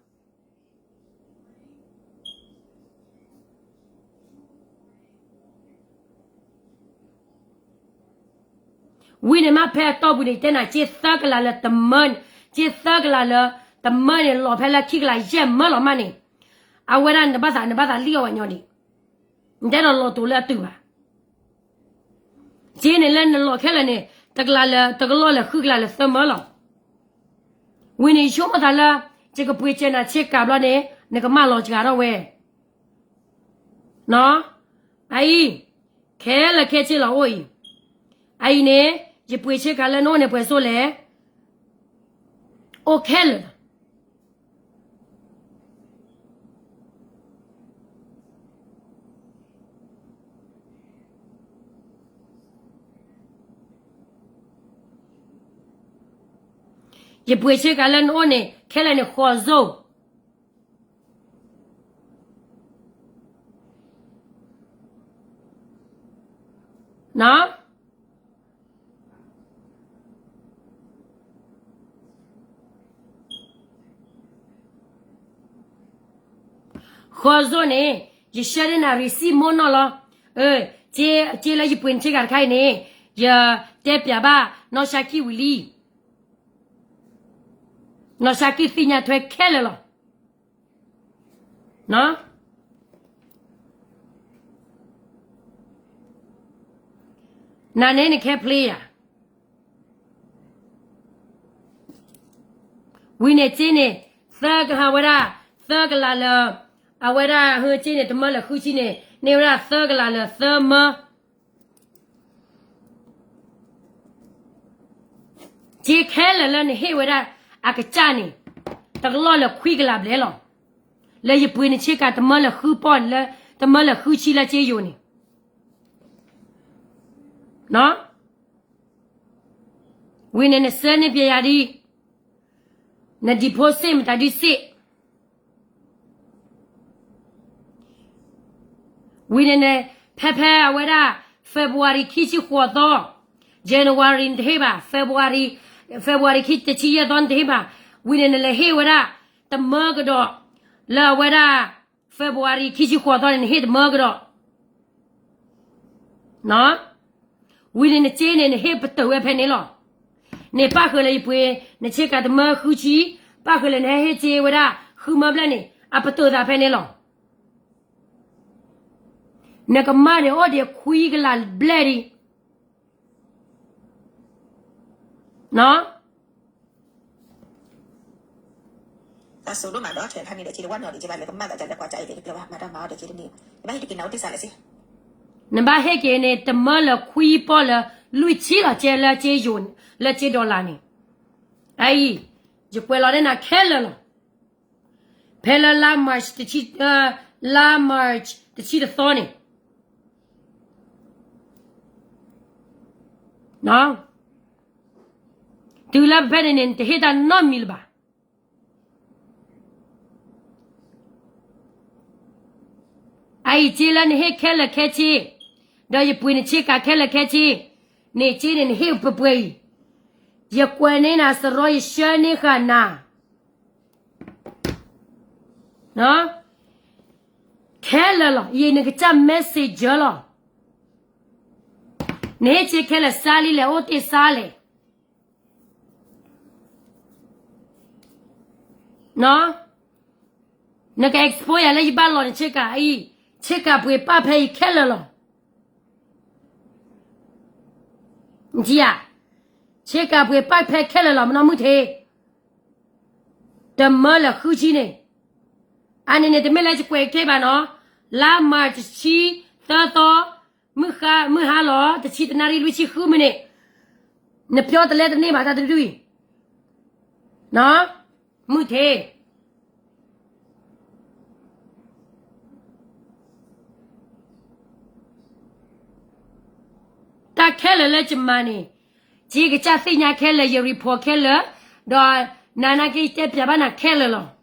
ဝံၤန့ၣ်မ့ၢ်ဖဲအတီၢ်ပူၤန့ၣ် ယတဲနၤ စ့သၢကလးလၢတမၢန့ၣ်, စ့သၢကလးလၢတမၢန့ၣ် လီၤဖဲလၢခံကလးယဲၢ်မၢလီၤမးန့ၣ်, အဝဲဒၣ်နဘၣ်သး, နဘၣ်သးလံၣ်အီၣ်ဝဲညီဒံး, နတဲဒီးလီၤတိၤလၢအတုၤဘၣ်. စ့န့ၣ်လၢနလီၤခဲလၢာ်န့ၣ် တကလးလၢ, တကလီၢ်လၢဃုကလးလၢသၢမၢလီၤ. ဝံၤန့ၣ်ယဆိကမိၣ်သးလၢ ယကပှ့ၤစၢၤနၤဆ့ကၤဘျီန့ၣ် နကမၢလီၤစှၤထီၣ်ဝဲ အအံၤ, ခဲလၢာ်ခဲဆ့လီၤအိၣ်အံၤ, အအံၤန့ၣ် ယပှ့ၤဆ့ကၤလၢနအိၣ်န့ၣ် ပှဲၤစိလဲၣ်, အိၣ်ခဲလၢာ်လီၤ. ယပှ့ၤဆ့ကၤလၢနအိၣ်န့ၣ် ခဲလၢာ်န့ၣ် ဃိးစိ ဃိးစိန့ၣ် ယဆှၢန့ၢ်နၤ receipt မိၢ်နီၢ်လီၤ. စ့လၢယပှ့ၤနဆ့ကၤတခါအံၤန့ၣ် ယတဲပျးဘၣ် နီၢ်ဆါကံၣ်ဝံၤလံ. နီၢ်ဆါကံၣ်သ့ၣ်ညါထွဲခဲလၢာ်လီၤ. နန့ၣ်နခဲဖျ့ယၤ ဝံၤန့ၣ်စ့န့ၣ် သၢကဟးဝဲဒၣ် သၢကလးလၢ အဝဲဒၣ်ဟၢစ့န့ၣ် တမၢလၢဃုဆံန့ၣ် န့ၢ်ဝဲဒၣ်သၢကလးလၢသၢမၢ စ့ခဲလၢာ်လၢနဟ့ၣ်ဝဲဒၣ်အကစၢ်န့ၣ် တကလီၢ်လၢခွံကလးဘျဲၣ်လီၤ. လၢယပှ့ၤနဆ့ကၤတမၢလၢဃုပီၢ်န့ၣ် လၢတမၢလၢဃုဆံလၢစ့ယိၤန့ၣ် ဝံၤန့ၣ်နဆှၢန့ၢ်ပျဲယၤဒ် န deposit မတၤဒ်စ့ ဝံၤန့ၣ်န့ၣ် ဖဲဖဲအဝဲဒၣ် February ခံဆံဃိးသီ January နတဟ့ၣ်ဘၣ် February, February ခံတဆံယဲၢ်သီနတဟ့ၣ်ဘၣ် ဝံၤန့ၣ်နလဲၤဟ့ၣ်ဝဲဒၣ် တမၢကဒီး လၢအဝဲဒၣ် February ခံဆံဃိးသီန့ၣ် နဟ့ၣ်တမၢကဒီး ဝံၤန့ၣ်နစ့န့ၣ် နဟ့ၣ်ပတုာ်ဝဲဖဲန့ၣ်လီၤ. န့ၣ်ပၣ်ဃုာ်လၢယပှ့ၤနဆ့ကၤတမၢဃုဆံ, ပၣ်ဃုာ်လၢနဟဲဟ့ၣ်စ့ဝဲဒၣ်ဃုမၢဘျဲၣ်န့ၣ် အပတုာ်သးဖဲန့ၣ်လီၤ. နကမၢန့ၣ်အိၣ်ဒံးခွံကလးဘျဲၣ်ဒံး နဘၣ်ဟ့ၣ်က့ၤန့ၣ် တမၢလၢခွံပီၢ်လၢလွံၢ်ဆံလီၤ ကဲလၢစ့ယိၤ လၢစ့ dollar န့ၣ်, အအံၤ ယကွဲးလီၤန့ၢ်နၤခဲလၢာ်လီၤ. ဖဲလၢလါ March တဆံ, လါ March တဆံတသီန့ၣ် တုၤလၢဖဲန့ၣ်န့ၣ် နတဟ့ၣ်တၢ်နီတမံၤလၢၤဘၣ်. အအံၤစ့လၢနဟ့ၣ်ခဲလၢာ်ခဲဆ့, ဒီးယပှ့ၤနဆ့ကၤခဲလၢာ်ခဲဆ့, န့ၣ်စ့န့ၣ်နဟ့ၣ်ပှဲၤပှဲၤအံၤ, ယကွဲးန့ၢ်နၤစရီ ယဆှၢန့ၢ်ဃာ်နၤ ခဲလၢာ်လီၤ. ယနကစၢ် messenger လီၤ. နဟ့ၣ်စ့ခဲလၢာ်စါလံလဲၣ်, အိၣ်တ့ၢ်စါလဲၣ်. နက expose ယၤလၢယဘၣ်လီၤနဆ့ကၤအံၤ, ဆ့ကၤပှ့ၤပာ်ဖဲအံၤခဲလၢာ်လီၤ. ဧါ, ဆ့ကၤပှ့ၤပာ်ဖဲခဲလၢာ်လီၤ မနီၢ်မုၢ်ထ့, တမၢလၢဃုဆံန့ၣ်, အန့ၣ်န့ၣ် တမ့ၢ်လၢယကွဲးက့ၤဘၣ်နီၤ, လါမၤတဆံသၢသီ, မုၢ်ဟါလီၤ တဆံတနၣ်ရံၣ်လွံၢ်ဆံဃုမံးနံး, နပျီတလဲတန့ၢ်ဘၣ်တၢ်တဒုအံၤ, မုၢ်ထ့ ဧါ. ခဲလၢာ်လၢယမၤန့ၣ်, ယကစၢ်သ့ၣ်ညါခဲလၢာ်, ယ report ခဲလၢာ်, ဒီးနၤနာ်က့ ယတဲပျးဘၣ်နၤခဲလၢာ်လီၤ.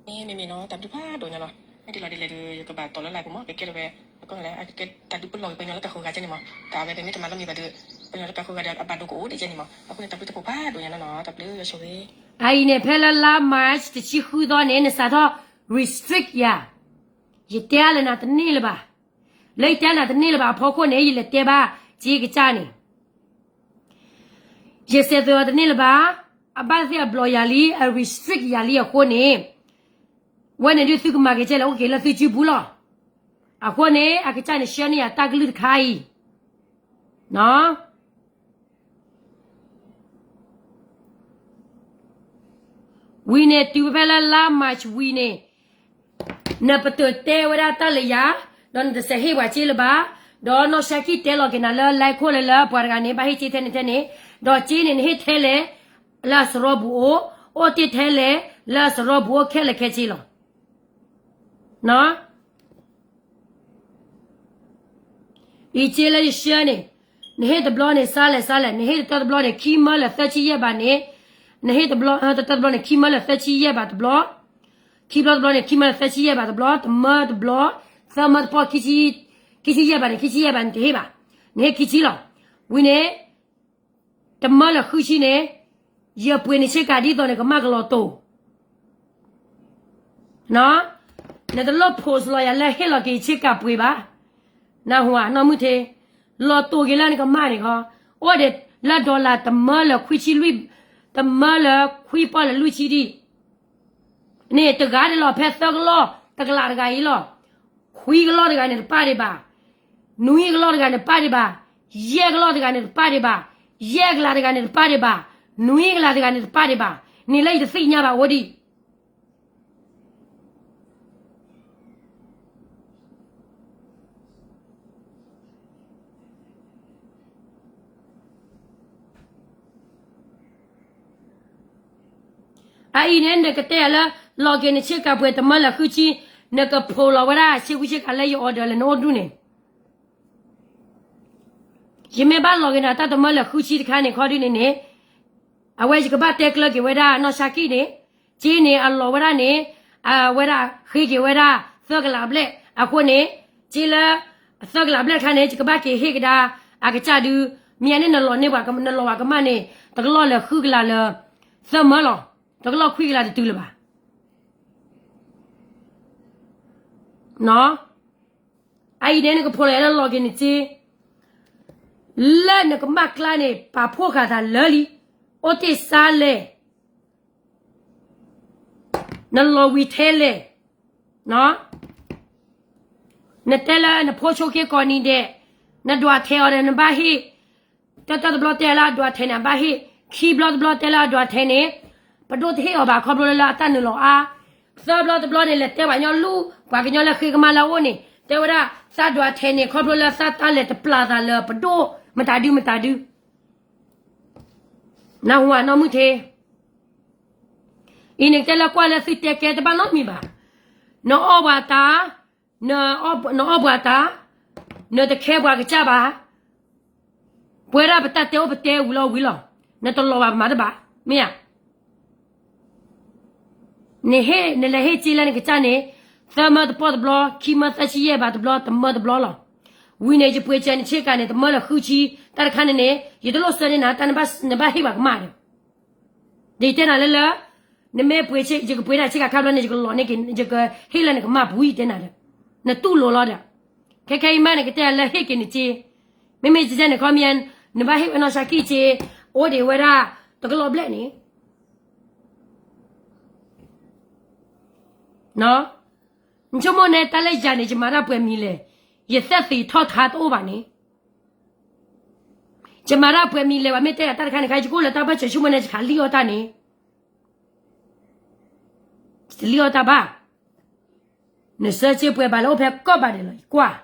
မ့မ့ၢ်နီၤ တၢ်ဘျုးဖးဒိၣ်ညါလီၤ. မ့ၢ်တလီၤဒ်လဲၣ်ဒီး ယကဘၣ်တီၢ်လၢ live ပူၤမး, ကကဲထီၣ်ဝဲ ကကဲတၢ်ဒုးပလီၢ်က့ၤပှၤကညီလၢတၢ်ဃိဂၤကဲန့ၣ်မး, တၢ်ဝဲပမ့ၢ်တမၤလီၤမံၤဘၣ်ဒီး ပှၤကညီလၢတၢ်ဃိဂၤဒီး အဘၣ်ဒိကအိၣ်ဒ်ကဲန့ၣ်မး. အဃိန့ၣ် တၢ်ဘျုးတၢ်ဖှိၣ်ဖးဒိၣ်ညါလီၤနီၤ, တၢ်ဘျုးယွၤဆိၣ်ဂ့ၤ. အအံၤန့ၣ် ဖဲလၢလါ March တဆံဃုသီန့ၣ် နစးထီၣ် restrict ယၤ, ယတဲလၢနၤတန့ၢ်လၢၤဘၣ်, လၢယတဲနၤတန့ၢ်လၢၤဘၣ်အဖီခိၣ်န့ၣ် ယလဲၤတဲဘၣ်က့ကစၢ်န့ၣ် ယစဲးသွဲၣ်အီၤတန့ၢ်လၢၤဘၣ်, အဘၣ်သ့ၣ်အဘျီယၤလံ, အ restrict ယၤလံအဃိန့ၣ်, ဝဲန့ၣ်ဒုးသုကမၤက့ၤကဲလဲၣ်, အိၣ်က့ၤလၢသုစုပူၤလီၤ. အဃိန့ၣ် အကစၢ်န့ၣ် ဆှၢန့ၢ်ယၤတၢ်ကလုၢ်တခါအံၤ, ဝံၤန့ၣ် တုၤဖဲလၢလါ March ဝံၤန့ၣ်, နပတုာ်တဲဝဲဒၣ်တၢ်လၢယၤ, ဒီးနတစဲးဟ့ၣ်ပှၤစ့လၢၤဘၣ်, ဒီးနီၢ်ဆါကံၣ်တဲလီၤက့ၤနၤလၢ live ခိၣ်လၢလၢပှၤတဂၤန့ၣ် ဘၣ်ဟ့ၣ်စ့ထဲန့ၣ်ထဲန့ၣ်, ဒီးစ့န့ၣ် နဟ့ၣ်ထဲလဲၣ်, လၢအစရီပူၤအိၣ်, အိၣ်တ့ၢ်ထဲလဲၣ်, လၢအစရီပူၤအိၣ်ခဲလၢာ်ခဲဆ့လီၤ. အံၤစ့လၢယဆှၢန့ၣ်, နဟ့ၣ်တဘျီန့ၣ် စါလဲၣ်စါလဲၣ်, နဟ့ၣ်တတၢတဘျီန့ၣ် ခံမၢလၢာ်သၢဆံယဲၢ်ဘးန့ၣ်, နဟ့ၣ်တဘျီ, တတၢတဘျီန့ၣ် ခံမၢလၢာ်သၢဆံယဲၢ်ဘးတဘျီ, ခံဘျီတဘျီန့ၣ် ခံမၢလၢာ်သၢဆံယဲၢ်ဘးတဘျီ, တမၢတဘျီ, သၢမၢတပီၢ်, ခံဆံယဲၢ်ဘးန့ၣ် ခံဆံယဲၢ်ဘးန့ၣ်တဟ့ၣ်ဘၣ်, နဟ့ၣ်ခံဆံလီၤ. ဝံၤန့ၣ် တမၢလၢာ်ဃုဆံန့ၣ်, ယပှ့ၤနဆ့ကၤဒ်သိးန့ၣ် ကမၣ်ကလီၤတိာ် နတလိၣ် post လီၤယၤလၢဟ့ၣ်လီၤက့ၤဆ့ကၤပှ့ၤဘၣ်. နၢ်ဟူဧါ နီၢ်မုၢ်ထ့, လီၤတိာ်က့ၤလၢနကမၣ်န့ၣ်ခီ, အိၣ်ဒံးလၢ dollar တမၢလၢာ်ခွံဆံလွံၢ်, တမၢလၢာ်ခွံပီၢ်လၢာ်လွံၢ်ဆံဒံး န့ၣ် တဂၤဒံးလီၤ ဖဲသၢကလီၢ်တကလးတဂၤအံၤလီၤ. ခွံကလီၢ်တဂၤန့ၣ်တပၣ်ဒံးဘၣ်, နွံကလီၢ်တဂၤန့ၣ်တပၣ်ဒံးဘၣ်, ယဲၢ်ကလီၢ်တဂၤန့ၣ်တပၣ်ဒံးဘၣ်, ယဲၢ်ကလးတဂၤန့ၣ်တပၣ်ဒံးဘၣ်, နွံကလးတဂၤန့ၣ်တပၣ်ဒံးဘၣ်, န့ၣ်လၢယတသ့ၣ်ညါဘၣ်အိၣ်ဒံး အအံၤန့ၣ် နကတဲယၤလၢ လီၤက့ၤနဆ့ကၤပှ့ၤတမၢလၢာ်ဃုဆံ, နကဖိးလီၤဝဲဒၣ်ဆ့ကူဆ့ကၤလၢယ order လၢနအိၣ်ဒူၣ်န့ၣ် ယမ့ၢ်ဘၣ်လီၤက့ၤနၤတၢ်တမၢလၢာ်ဃုဆံတခါန့ၣ်ခီဒုန့ၣ်န့ၣ်, အဝဲယကဘၣ်တဲကျၢၤက့ၤဝဲဒၣ်နီၢ်ဆါကံၣ်န့ၣ်, စ့န့ၣ်အလီၤဝဲဒၣ်န့ၣ်, အဝဲဒၣ်ဃ့က့ၤဝဲဒၣ်သၢကလးဘျဲၣ်, အဃိန့ၣ်, စ့လၢသၢကလးဘျဲၣ်တခါန့ၣ် ယကဘၣ်က့ၤဟ့ၣ်ကဒါ အကစၢ်ဒုး, မ့ၢ်န့ၣ်နလီၤန့ၢ်ပှၤ နလီၤပှၤကမၣ်န့ၣ် တကလီၢ်လၢာ်ဃုကလးလၢာ်သၢမၢလီၤ, တကလီၢ်ခွံကလးတတုၤလၢၤဘၣ် အအံၤန့ၣ် နကဖိးလီၤယၤလၢလီၤက့ၤနစ့, လၢနကမၣ်ကျါန့ၣ် ပာ်ဖှိၣ်ဃာ်သးလၢာ်လံ, အိၣ်တ့ၢ်စါလဲၣ်, နလီၤဝံၤထဲလဲၣ်, နတဲလၢနဖိဆိက့ကိးနံၤဒဲး, နဒွးထဲးအီၤဒီး နဘၣ်ဟ့ၣ်, တၢတၢတဘျီတဲလၢအဒွးထဲးန့ၣ် အဘၣ်ဟ့ၣ်, ခံဘျီတဘျီတဲလၢအဒွးထဲးန့ၣ်, ပဒိၣ်တဟ့ၣ်အီၤဘၣ်ခီဖျိလၢအတၢ်နုာ်လီၤအါ, သၢဘျီတဘျီန့ၣ် လဲၤတဲပှၤကညီလူၤ, ပှၤကညီလၢဃ့ကမၣ်လၢအအိၣ်န့ၣ် တဲဝဲဒၣ် သးဒွးထဲးန့ၣ် ခီဖျိလၢသးတၢ်လဲၤတပျၢ်သးလၢပဒိၣ်မတၤဒုမတၤဒု နၢ်ဟူဧါ နီၢ်မုၢ်ထ့, အံၤန့ၣ်တဲလၢကွၢ်လၢသုတဲကဲတဘၣ်နီတမံၤဘၣ်, နအီၣ်ပှၤတၢ်, နအီၣ်ပှၤတၢ်, နတခဲပှၤကစၢ်ဘၣ်, ပဝဲဒၣ်ပတၢ်တဲအိၣ်ပတဲဝံၤလီၤဝံၤလီၤ, နတလီၤဘၣ်ပမၤတဘၣ်, မ့ၢ်ဧါ နဟ့ၣ် နလဲၤဟ့ၣ်စ့လၢနကစၢ်န့ၣ်, သၢမၢတပီၢ်တဘျီ, ခံမၢသၢဆံယဲၢ်ဘးတဘျီ, တမၢတဘျီလီၤ. ဝံၤန့ၣ် ယပှ့ၤစၢၤနဆ့ကၤန့ၣ် တမၢလၢာ်ဃုဆံ, တၢ်တခါန့ၣ်န့ၣ် ယတလိၣ်စၢၤန့ၢ်နၤ, တၢ်နဘၣ်ဟ့ၣ်ပှၤကမၣ်ဒီး, ဒီးယတဲနၤလၢလၢ, နမ့ၢ်ပှ့ၤ, ယကပှ့ၤနၤဆ့ကၤခါဘျီန့ၣ် ယကလီၤန့ၢ်က့ၤ, ယကဟ့ၣ်လၢနကမၣ်ပူၤ ယတဲနၤဒီး, နတူၢ်လိာ်လီၤဒီး, ခဲခဲအံၤမးန့ၣ် ကတဲယၤလၢဟ့ၣ်က့ၤနစ့, မ့မ့ၢ်ယတဲန့ၣ်ခီမ့ၢ်, နဘၣ်ဟ့ၣ်ဝဲနီၢ်ဆါကံၣ်စ့, အိၣ်ဒံးဝဲဒၣ်, တကလီၢ်ဘျဲၣ်န့ၣ် နဆိကမိၣ်န့ၣ် တၢ်လၢယၤန့ၣ် ယမၤတၢ်ပှဲၤမံၤလဲၣ်, ယသ့ၣ်သ့ၣ်ထီၣ်ထါတအိၣ်ဘၣ်န့ၣ်, ယမၤတၢ်ပှဲၤမံၤလဲၣ်ဘၣ်, မ့ၢ်တဲယၤတၢ်တခါန့ၣ်ခါ ယကအိၣ်လၢတၢ်ဘၣ်စၢၤဆိကမိၣ်န့ၣ် ယခးလံၣ်အီၣ်တၢ်န့ၣ်, ယတလံၣ်အီၣ်တၢ်ဘၣ်, နစၢစ့ပှဲၤဘၣ်လၢအိၣ်ဖဲကီၢ်ဘၣ်ဒဲးလီၤ ယကွၢ်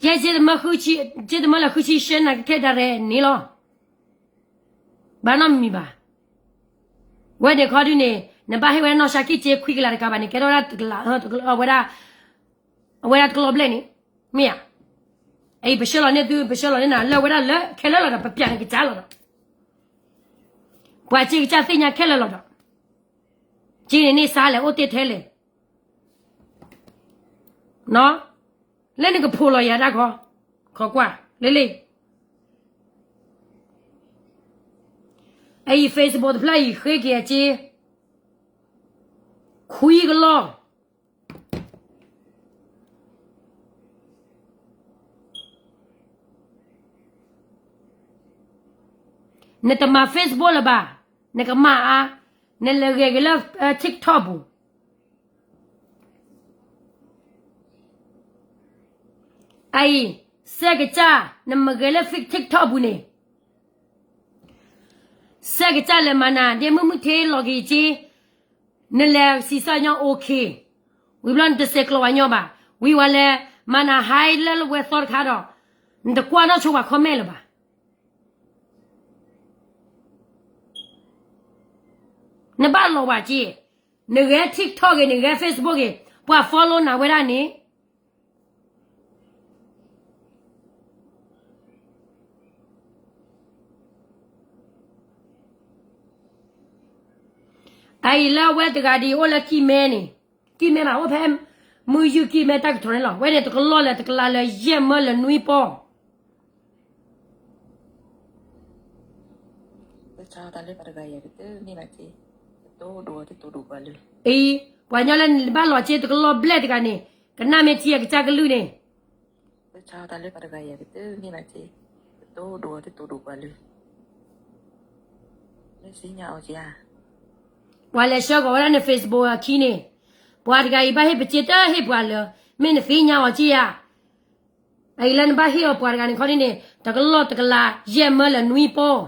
ယဲ က့တမၢလၢဃုဆံရှဲနၤကခဲဒၣ်ရဲၣ်န့ၣ်လီၤ. ဘၣ်နီတမံၤဘၣ်. ဝဲန့ၣ်ခီဒုန့ၣ် နဘၣ်ဟ့ၣ်ဝဲဒၣ်နီၢ်ဆါကံၢ်က့ခွံကလးတကးဘၣ်န့ၣ် ကဲထီၣ်ဝဲဒၣ်တကလး, ဝဲဒၣ်တကလီၤဘျဲၣ်န့ၣ် မ့ၢ်ဧါ. အအံၤ ပဆှၢလီၤန့ၢ်သု ပဆှၢလီၤန့ၢ်နၤလၢဝဲဒၣ်လၢခဲလၢာ်လီၤဒီး ပပျးန့ၣ်ကစၢ်လီၤဒီး ပှၤစ့ကစၢ်သ့ၣ်ညါခဲလၢာ်လီၤဒီး က့န့ၣ်န့ၣ်စါလဲၣ် အိၣ်တ့ၢ်ထဲလဲၣ် လၢနကဖိးလီၤယၤတၢ်ခီ, ခိးကွၢ်, လၢလၢ အအံၤ Facebook တဖျၢၣ်အံၤဃ့က့ၤအစ့ ခွံကလီၢ်. နတမၤ Facebook လၢၤဘၣ်, နကမၤအါ, နလဲၤဂဲၤက့ၤလၢ TikTok ပူၤ အအံၤ စဲကစၢ် နမ့ၢ်ဂဲၤလၢ TikTok ပူၤန့ၣ် စဲကစၢ်လဲၤမၤနၤ ဒ်မုၢ်မုၢ်ထ့လီၤက့ၤစ့, နလဲၤစံးဆၢညီ okay, ဝံၤဘျီနတစဲးကျိးဝဲညီဘၣ်, ဝံၤဝဲလဲၤမၤနၤဟါလၢလဝဲသီတခါဒီး နတကွၢ်နီၢ်ဆိပှၤ comment လၢၤဘၣ်. နဘၣ်လီၤဝဲက့, နဂဲၤ TikTok ဂ့ၤ နဂဲၤ Facebook ဂ့ၤ, ပှၤ follow နၤဝဲဒၣ်န့ၣ် အအံၤလၢအဝဲတဂၤဒ်အံၤအိၣ်လၢကံၢ်မဲန့ၣ်, ကံၢ်မဲဘၣ် အိၣ်ဖဲ မုၢ်ယုၢ်ကံၢ်မဲတၢ်ကထီၣ်န့ၣ်လီၤ. ဝဲန့ၣ်တကလီၢ်လၢတကလးလၢယဲၢ်မၢလၢနွံပီၢ် အံၤ ပှၤညီလၢနဘၣ်လီၤစ့တကလီၢ်ဘျဲၣ်တဂၤန့ၣ်, ကနၣ်မ့ၢ်ထံအကစၢ်ကလုၢ်န့ၣ်, ပှၤလဲၤဆှၢကီးဝဲဒၣ်န Facebook အခံန့ၣ်, ပှၤတဂၤအံၤဘၣ်ဟ့ၣ်ပစ့တဟ့ၣ်ပှၤလၢၤ, မ့ၢ်နသ့ၣ်ညါအီၤက့ဧါ. အအံၤလၢနဘၣ်ဟ့ၣ်အီၤပှၤတဂၤန့ၣ်ခီဒ်န့ၣ် တကလီၢ်တကလးယဲၢ်မၢလၢနွံပီၢ်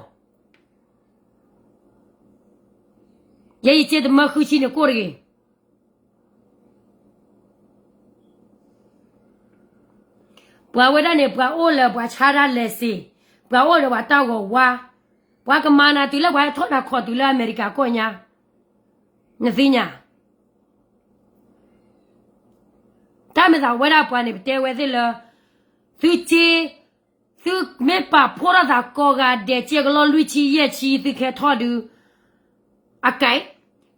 ယဲယစ့တမၢဃုဆံန့ၣ်ကိၣ်တဂ့ၤ. ပှၤဝဲဒၣ်န့ၣ် ပှၤအိၣ်လၢပှၤဆါတၢ်လဲၤစ့, ပှၤအိၣ်ဒီးပှၤတၢ်ဂီၤဝါ, ပှၤကမၤနၤတုၤလၢပှၤဟဲထီၣ်နၤခီၣ်တုၤလၢအမဲရကၤကိးညါ, နသ့ၣ်ညါ တၢ်မ့ၢ်သးဝဲဒၣ်ပှၤန့ၣ် ပတဲဝဲသ့ၣ်လၢ သုစ့, သုမ့ၢ်ပာ်ဖှိၣ်ထီၣ်သးကိးဂၤဒဲး စ့ကလီၢ်လွံၢ်ဆံယဲၢ်ဆံ သုကဟဲထီၣ်ဒုး အကဲ,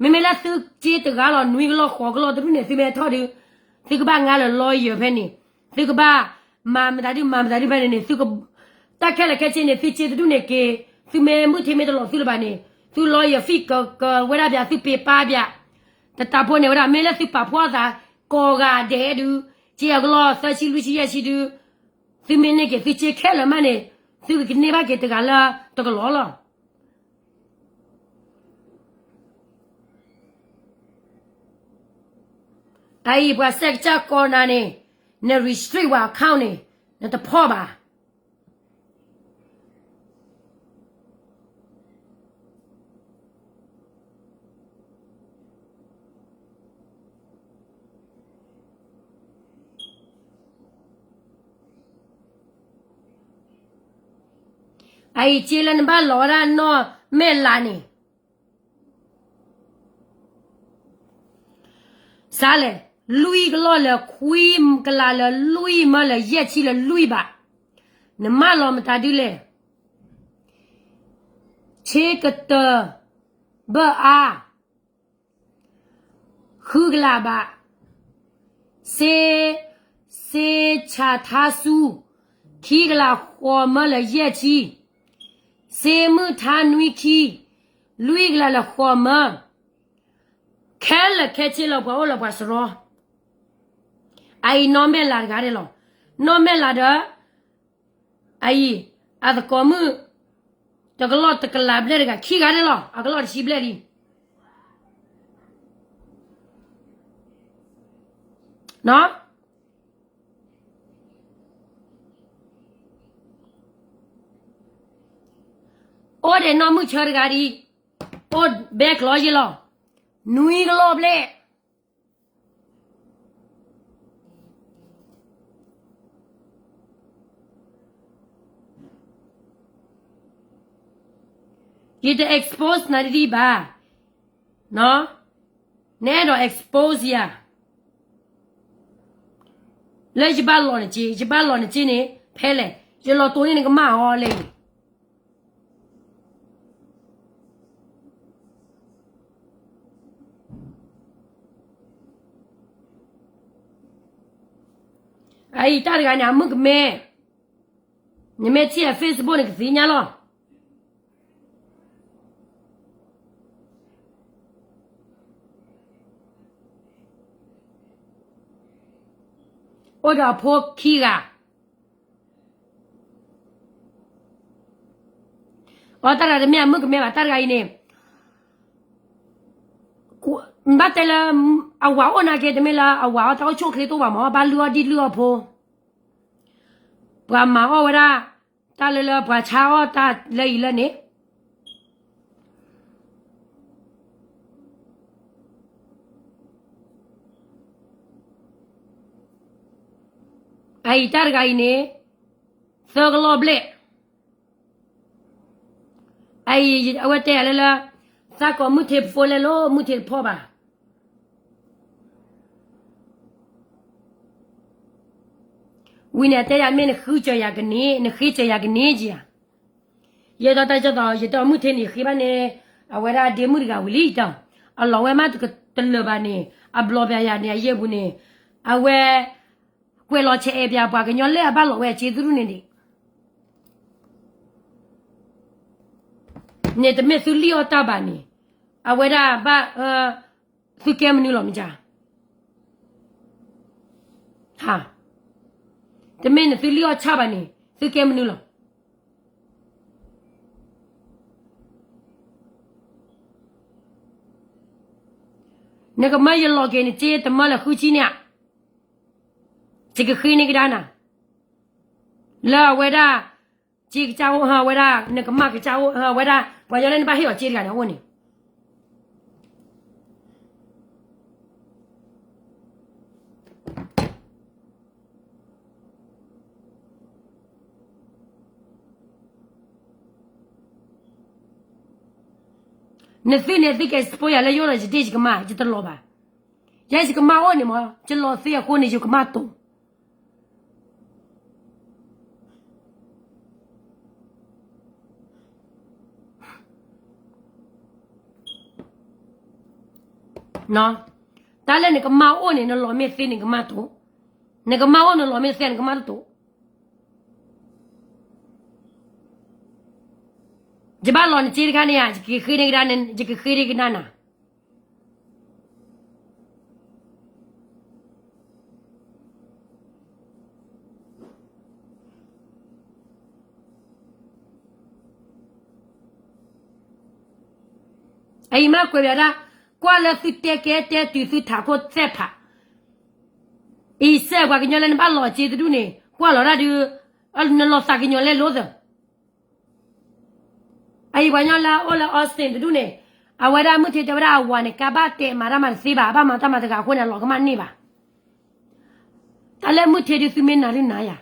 မ့မ့ၢ်လၢသုစ့တဂၤလီၤ နွံကလီၢ်ဃိးကလီၢ်တဒူၣ်န့ၣ် သုမ့ၢ်ဟဲထီၣ်ဒုး သုကဘၣ်ငါလၢ lawyer ဖဲန့ၣ်, သုကဘၣ်မၤမတၤဒုး မၤမတၤဒုးဖဲန့ၣ်န့ၣ် သုက, တၢ်ခဲလၢာ်ခဲဆ့န့ၣ် သုစ့တဒူၣ်န့ၣ်က့ၤ, သုမ့ၢ်မုၢ်ထံမ့ၢ်တလီၤသုလၢၤဘၣ်န့ၣ် သု lawyer fee ကကဝဲဒၣ်ပၠး သုပ့ၤပာ်ပၠး, တတၢ်ဖိန့ၣ်ဝဲဒၣ် မ့ၢ်လၢသုပာ်ဖှိၣ်သး ကိးဂၤဒဲးဒုး, စ့အကလီၢ်သၢဆံလွံၢ်ဆံယဲၢ်ဆံဒုး သုမ့ၢ်န့ၢ်က့ၤသုစ့ခဲလၢာ်မးန့ၣ် သုကန့ၢ်ဘၣ်က့ၤတဂၤလၢတကလီၢ်လီၤ. အအံၤပှၤစဲကစၢ်ကိးနၤန့ၣ်, န restrict ဝဲ account န့ၣ်, နတဖီၣ်ဘၣ်. အအံၤစ့လၢနဘၣ်လီၤဝဲဒၣ်နီၢ်မဲၢ်လးန့ၣ် စးလဲၣ်, လွံၢ်ကလီၢ်လၢခွံကလးလၢလွံၢ်မၢလၢ ယဲၢ်ဆံလၢလွံၢ်ဘး, နမၢလီၤမတၤဒ်လဲၣ်. ဆ့ကတၢၢ်ဘၢၣ်အါ ဃုကလးဘး, စ့, စ့ဆးထါဆူ ခံကလးဃိးမၢလၢယဲၢ်ဆံ, စ့မုၢ်ထါနွံခံ, လွံၢ်ကလးလၢဃိးမၢ, ခဲလၢာ်ခဲဆ့လၢပှၤအိၣ်လၢပှၤစရီ, အအံၤနီၢ်မဲၢ်လးတဂၤဒဲးလီၤ. နီၢ်မဲၢ်လးဒီး အအံၤ အသကိးမုၣ် တကလီၢ်တကလးဘျဲၣ်တဂၤ ခံဂၤဒဲးလီၤ. အကလီၢ်တဆံဘျဲၣ်လံ. အိၣ်ဒီးနီၢ်မုၢ်ဆၢတဂၤဒံး, အိၣ်ဘဲကျီယ့လီၤ. နွံကလီၢ်ဘျဲၣ်. ယတ expose နၤဒ်ဘၣ်, နအဲၣ်ဒိး expose ယၤ, လၢယဘၣ်လီၤနစ့, ယဘၣ်လီၤနစ့န့ၣ် ဖဲလဲၣ်, ယလီၤတိၤန့ၢ်နကမၢ်အီၤလဲၣ်. အအံၤတၢ်တဂၤန့ၣ် အမုၣ်ကမဲ, နမ့ၢ်ထံၣ်အ Facebook န့ၣ်ကသ့ၣ်ညါလီၤ. အိၣ်ဒီးအဖိခံဂၤ, အတၢ်တဂၤတမ့ၢ်အမုၣ်ကမဲဘၣ်, တၢ်တဂၤအံၤန့ၣ် ဘၣ်တဲလၢ အဝၤအိၣ်နာ်က့ တမ့ၢ်လၢအဝၤအီၣ်တၢ်အိၣ်ဆူၣ်အိၣ်ချ့တအိၣ်ဘၣ်မး, ဘၣ်လုၢ်အီၣ်ဒံၣ်လုၢ်အီၣ်ဖိ, ပှၤမၤအီၣ်ဝဲဒၣ် တၢ်လၢလၢပှၤဆါအီၣ်တၢ်လၢအံၤလၢန့ၣ် အအံၤတၢ်တဂၤအံၤန့ၣ် သၢကလီၢ်ဘျဲၣ်, အအံၤအဝဲတဲယၤလၢလၢ သးကိးမုၢ်ထ့ phone လဲလိာ် မုၢ်ထ့တဖီၣ်ဘၣ်. ဝံၤန့ၣ်အတဲယၤ မ့ၢ်နဃုစၢၤယၤကန့ၢ်, နဃ့စၢၤယၤကန့ၢ်က့ဧါ. ယဲဒီးတၢ်ကၢ်သိး ယတဲအီၤမုၢ်ထ့န့ၣ် ဃ့ဘၣ်န့ၣ် အဝဲဒၣ်ဒ့မုၣ်တဂၤဝံၤလံတၢ်, အလီၤဝဲမးတကတလၢာ်ဘၣ်န့ၣ် အဘျီဘၣ်ယၤန့ၣ် အယဲၢ်ပူၤန့ၣ် အဝဲ ကွဲးလီၤဆဲးအဲၣ်ပၠးပှၤကညီလၢအဘၣ်လီၤဝဲအစ့သရူၣ်န့ၣ်ဒံး န့ၣ်တမ့ၢ်သုလံၣ်အီၣ်တၢ်ဘၣ်န့ၣ်, အဝဲဒၣ်ဘၣ်, သုကဲမနုၤလီၤမ့ၢ်ဧါ, တမ့ၢ်နသုလံၣ်အီၣ်ဆၣ်ဘၣ်န့ၣ် သုကဲမနုၤလီၤ. နကမၢယလီၤက့ၤနစ့တမၢလၢဃုဆံန့ၣ်ဧါ, ယကဃ့န့ၢ်ကဒါနၤ, လၢအဝဲဒၣ် စ့ကစၢ်အိၣ် အဝဲဒၣ် နကမၢ်ကစၢ်အိၣ် အဝဲဒၣ် ပှၤညီလၢနဘၣ်ဟ့ၣ်အီၤစ့တဂၤန့ၣ် အအိၣ်န့ၣ် နသုန့ၣ်သုကဲစပိယၤလၢယအိၣ်ဒီးယဒ့ၣ်ယကမၢ် ယတလီၤဘၣ်. ယဲယကမၢ်အိၣ်န့ၣ်မး ယလီၤသ့အဃိန့ၣ် ယကမၢ်တိၤ တၢ်လၢနကမၢ်အိၣ်န့ၣ် နလီၤမ့ၢ်သ့နကမၢ်တိၤ, နကမၢ်အိၣ်နလီၤမ့ၢ်သ့နကမၢ်တတိၤ. ယဘၣ်လီၤနစ့တခါန့ၣ်ဧါ, ယကဃ့န့ၢ်ကဒါ, ယကဃ့န့ၢ်ကဒါနၤ. အအံၤမ့ၢ်ကွဲးပၠးဒၣ်, ကွၢ်လၢသုတဲကဲတဲတုၤသုထးခိၣ်သဲၣ်ဖး, အံၤစဲးပှၤကညီလၢနဘၣ်လီၤစ့တဒူၣ်န့ၣ် ကွၢ်လီၤတၢ်ဒုး, နလီၤသးကညီၤလဲလိာ်သၢ အအံၤပှၤကညီလၢအအိၣ်လၢ Austin တဒူၣ်န့ၣ်, အဝဲဒၣ်မုၢ်ထ့တဲဝဲဒၣ်အဝၤန့ၣ် ကါဘၣ်တဲမၤတၢ်မၤတသ့ဘၣ်, အဘၣ်မၤတၢ်မၤတဂၤအဃိန့ၣ် အလီၤကမၣ်န့ၢ်ဘၣ်. တၢ်လၢမုၢ်ထ့ဒုးသုမ့ၢ်နၤဒုးနၤယၤ.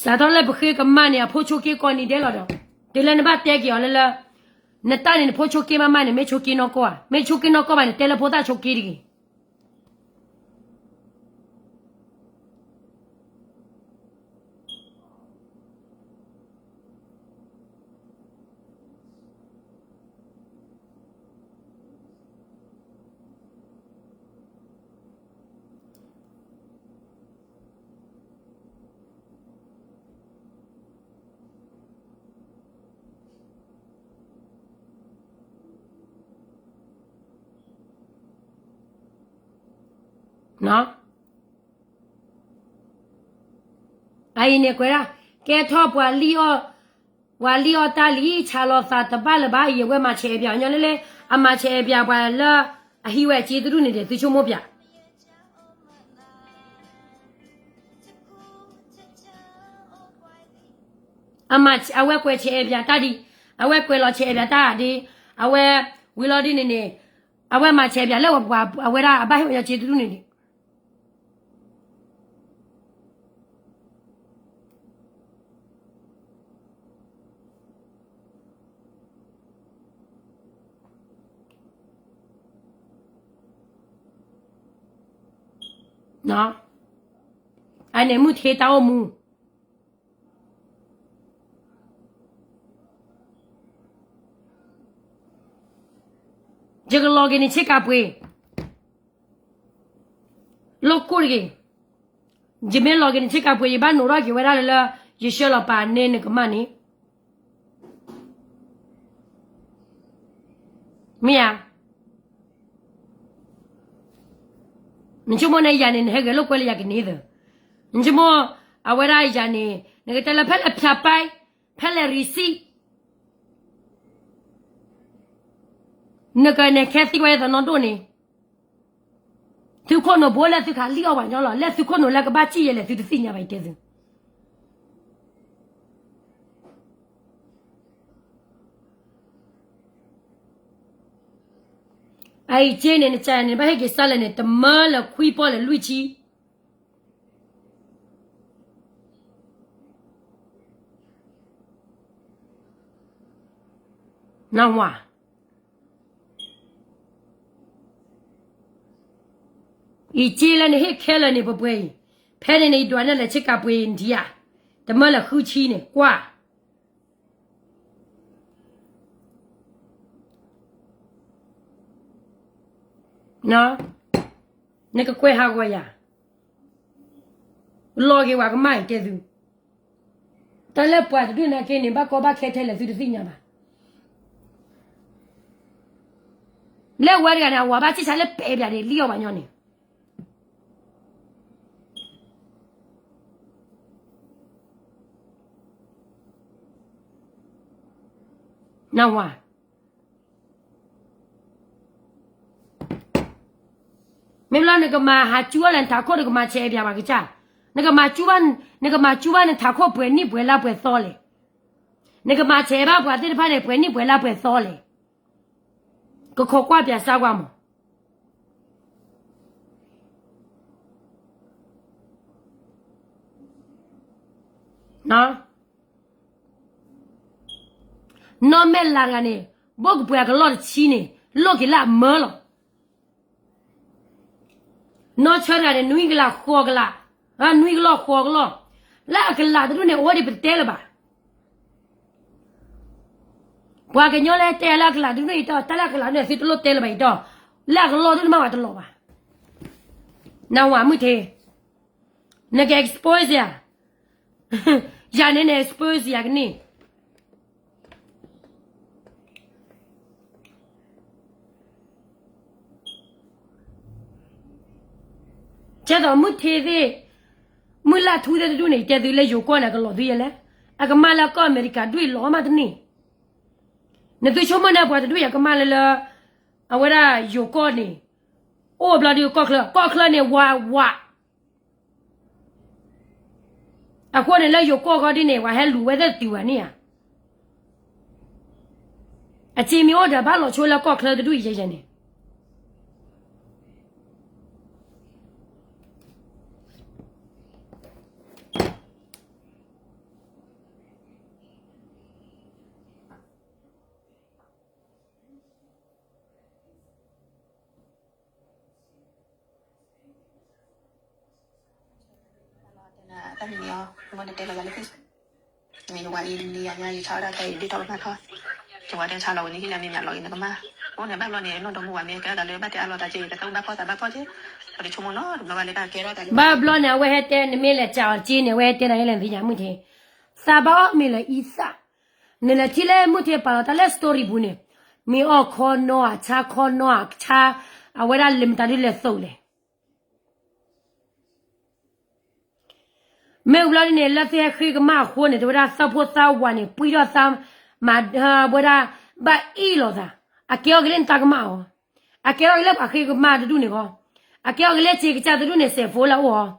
စးထီၣ်လၢပဃ့ကမၢ်န့ၣ် အဖိဆိးက့ကိးနံၤဒဲးလီၤဒီး, တုၤလၢနဘၣ်တဲက့ၤအီၤလၢလၢ, နတၢ်န့ၣ်နဖိဆိးက့မးမးန့ၣ် မ့ၢ်ဆိးက့နီၢ်ကီၢ်ဧါ, မ့ၢ်ဆိးက့နီၢ်ကီၢ်ဘၣ်န့ၣ် တဲလၢဖိသၣ်ဆိးက့တဂ့ၤ. အအံၤန့ၣ်ကွဲးဒၣ်, ကဲထီၣ်ပှၤလံၣ်အီၣ်, ပှၤလံၣ်အီၣ်တၢ်လံ, ဆးလီၤသးတဘၣ်လၢၤဘၣ်အံၤ အဝဲမၤဆဲးအဲၣ်ပၠးညီလၢလၢ, အမၤဆဲးအဲၣ်ပၠးပှၤလၢ, အဟံးဝဲအစ့တဒူၣ်န့ၣ်ဒီး သုဆိကမိၣ်ပၠး အဝဲကွဲးဆဲးအဲၣ်ပၠးတၢ်ဒ်, အဝဲကွဲးလီၤဆဲးအဲၣ်ပၠးတၢ်ဒ်, အဝဲဝံၤလီၤဒ်န့ၣ်န့ၣ်, အဝဲမၤဆဲးပၠးလၢပှၤအဝဲဒၣ်အဘၣ်ဟ့ၣ်အီၤညီစ့တဒူၣ်န့ၣ်န့ၣ် အန့ၣ်မုၢ်ထ့တၢ်အိၣ်မူ ယကလီၤက့ၤန့ၣ်ဆ့ကၤပှ့ၤ လိၣ်ကိၣ်တဂ့ၤ, ယမ့ၢ်လီၤက့ၤန့ၣ်ဆ့ကၤပှ့ၤ ယဘၣ်နိးထီၣ်က့ၤဝဲဒၣ်လၢ ယဆှၢလီၤပာ်န့ၢ်နကမၣ်န့ၣ် မ့ၢ်ဧါ. နဆိကမိၣ်န့ၣ်ယၤန့ၣ် နဟဲဂဲၤလိာ်ကွဲလၢယၤကန့ၢ်သၢ, နဆိကမိၣ် အဝဲဒၣ်ယၤန့ၣ် နကတဲလၢဖဲလဲၣ်ဖၠးပၢ် ဖဲလဲၣ် receipt နကနဲၣ်ခဲသံကွၢ်ယသးနီၢ်ဒိၣ်န့ၣ်, သုခိၣ်နူာ်ဘိလၢသုခးလံၣ်အီၣ်ပှၤညီလီၤ, လၢသုခိၣ်နူာ်လၢကဘၣ်စံၣ်ယဲလဲၣ် သုတသ့ၣ်ညါဘၣ် ယတဲသု အအံၤက့န့ၣ် နကန့ၣ် ဘၣ်ဟ့ၣ်က့ၤစၢ်လဲၣ်န့ၣ် တမၢလၢခွံပီၢ်လဲၣ်လွံၢ်ဆံ နဝၤ အံၤက့လၢနဟ့ၣ်ခဲလၢာ်န့ၣ် ပှဲၤပှဲၤအံၤ, ဖဲန့ၣ်န့ၣ် ယဒွးနဲၣ်လဲၤဆ့ကၤပှ့ၤနထံဧါ, တမၢလၢဃုဆံန့ၣ် ကွၢ် နကကွဲးဟးဂီၤယၤ, လီၤက့ၤဝဲကမၣ်အံၤတဲသု, တၢ်လၢပှၤတဒူၣ်နာ်က့န့ၣ် ဘၣ်ကီဘၣ်ခဲထဲလဲၣ်သုတသ့ၣ်ညါဘၣ်. လၢဝဲတဂၤန့ၣ် အဝၤဘၣ်ဆံၣ်ဆါလၢပဲာ်ဘၣ်ဒ်လံၣ်အီၣ်ပှၤညီန့ၣ် နဝၤ မ့ၢ်ဘျီနကမၤဟးကၠူဘၣ်လၢနထးခိၣ် နကမၤဆဲးပၠးပှၤကစၢ်, နကမၤကၠူဘၣ်, နကမၤကၠူဘၣ်နထးခိၣ်ပှဲၤနံၣ်ပှဲၤလါပှဲၤသီလဲၣ်, နကမၤဆဲးဘၣ်ပှၤသ့ၣ်တဖၣ်န့ၣ် ပှဲၤနံၣ်ပှဲၤလါပှဲၤသီလဲၣ်, ကခိးကွၢ်ပၠးစၢ်ကွၢ်မး နီၢ်မဲာ်လးတဂၤန့ၣ် ဘိၣ်ကပှဲၤအကလီၢ်တဆံန့ၣ် လိၣ်က့ၤလၢအမၢလီၤ. နီၢ်ဆၢတဂၤန့ၣ် နွံကလးဃိးကလး, နွံကလီၢ်ဃိးကလီၢ်, လၢအကလးတဒူၣ်န့ၣ် အိၣ်ဝဲဒ်ပတဲလၢၤဘၣ်. ပှၤကညီလၢတဲလၢအကလးတဒူၣ်အံၤတီၢ် တၢ်လၢအကလးတဒူၣ်န့ၣ် သုတလိၣ်တဲလၢၤဘၣ်အံၤတီၢ်, လၢအကလီၢ်ဒူၣ်န့ၣ်မးပှၤတလီၤဘၣ်. နဝၤမုၢ်ထ့ နက expose ယၤ, ယၤန့ၣ်န expose ယၤကန့ၢ် ကဲသိးမုၢ်ထ့သ့ၣ်, မုၢ်လၢ်ထူသ့ၣ်တဒူၣ်န့ၣ် ယတဲသုလၢယိၤကီၢ်န့ၣ် ကလီၤသုယဲလဲၣ်, အကမၣ်လၢကီၢ်အမဲရကၤဒူၣ်အံၤလီၤမးတန့ၢ်. နသုဆိကမိၣ်န့ၣ်ပှၤတဒူၣ်အံၤအကမၣ်လၢလၢ အဝဲဒၣ်ယိၤကီၢ်န့ၣ်, အိၣ်ဘျီဒုးကီၢ်ချၢ, ကီၢ်ချၢန့ၣ်ဝးဝး အဃိန့ၣ်လၢယိၤကီၢ်ဃီဒ်န့ၣ် ပှၤဟဲလူၤဝဲသ့ၣ်တုၤဝဲန့ၣ်ဧါ. အစ့မ့ၢ်အိၣ်ဒီးဘၣ်လီၤဆိလၢကီၢ်ချၢတဒူၣ်အံၤယဲယဲန့ၣ် တၢ်မံၤန့ၣ်အီၤ မ့ၢ်နတဲလီၤယၤလၢ Facebook န့ၣ် ယဝၤအံၤန့ၣ် ယၤညါ ယဆါဝဲဒၣ်ခဲအံၤ ဒ်ထီၣ်ပမၤထီၣ်, ယဝၤတဲဆါလီၤဝဲန့ၣ် ဟံၣ်လၢန့ၣ် မ့ၢ်လီၤအံၤနကမၣ်, အိၣ်န့ၣ် ဘၣ်ဘျီန့ၣ် နီၢ်ဒီမါဝၤမ့ၢ်ကဲထီၣ်သးလၢဘၣ်တဲအါလီၤသးက့ တၢ်အိၣ်ဘၣ်ဖှီၣ်သးဘၣ်ဖှီၣ်က့, ပတဆိကမိၣ်နီၤ တဘျီဘၣ်လၢတၢ်ကဲထီၣ်သးလၢ ဘၣ်ဘျီန့ၣ် အဝဲဟဲတဲ နမ့ၢ်လဲၤစံးအီၤက့န့ၣ် အဝဲဟဲတဲနၤယဲလဲၣ် နသ့ၣ်ညါမုၢ်ထ့, သးဘၣ်အီၣ်မ့ၤလၢအံသၣ်, နလဲၤထံၣ်လၢမုၢ်ထ့ပာ်လီၤတၢ်လၢ story ပူၤန့ၣ်, မ့ၢ်အီၣ်ခီနီၢ်အဆါ ခီနီၢ်အဆါ, အဝဲဒၣ်လဲၤမတၤဒ်လဲၣ်သိးလဲၣ် မ့ၢ်ဝံၤဘျီဒ်န့ၣ် လၢသုဟဲဃ့ကမၣ်အဃိန့ၣ် တဲဝဲဒၣ်သးဖိသးဝၤန့ၣ် ပှံၢ်ထီၣ်သးမၤဝဲဒၣ် ဘၣ်အ့ၣ်လိာ်သး, အကဲထီၣ်က့ၤလၢနတၢ်ကမၣ်အီၤ, အကဲထီၣ်က့ၤလၢပှၤဃ့ကမၣ်တဒူၣ်န့ၣ်ဃီ, အကဲထီၣ်က့ၤလၢစ့ကစၢ်တဒူၣ်န့ၣ် စဲးဖိလၢအအိၣ်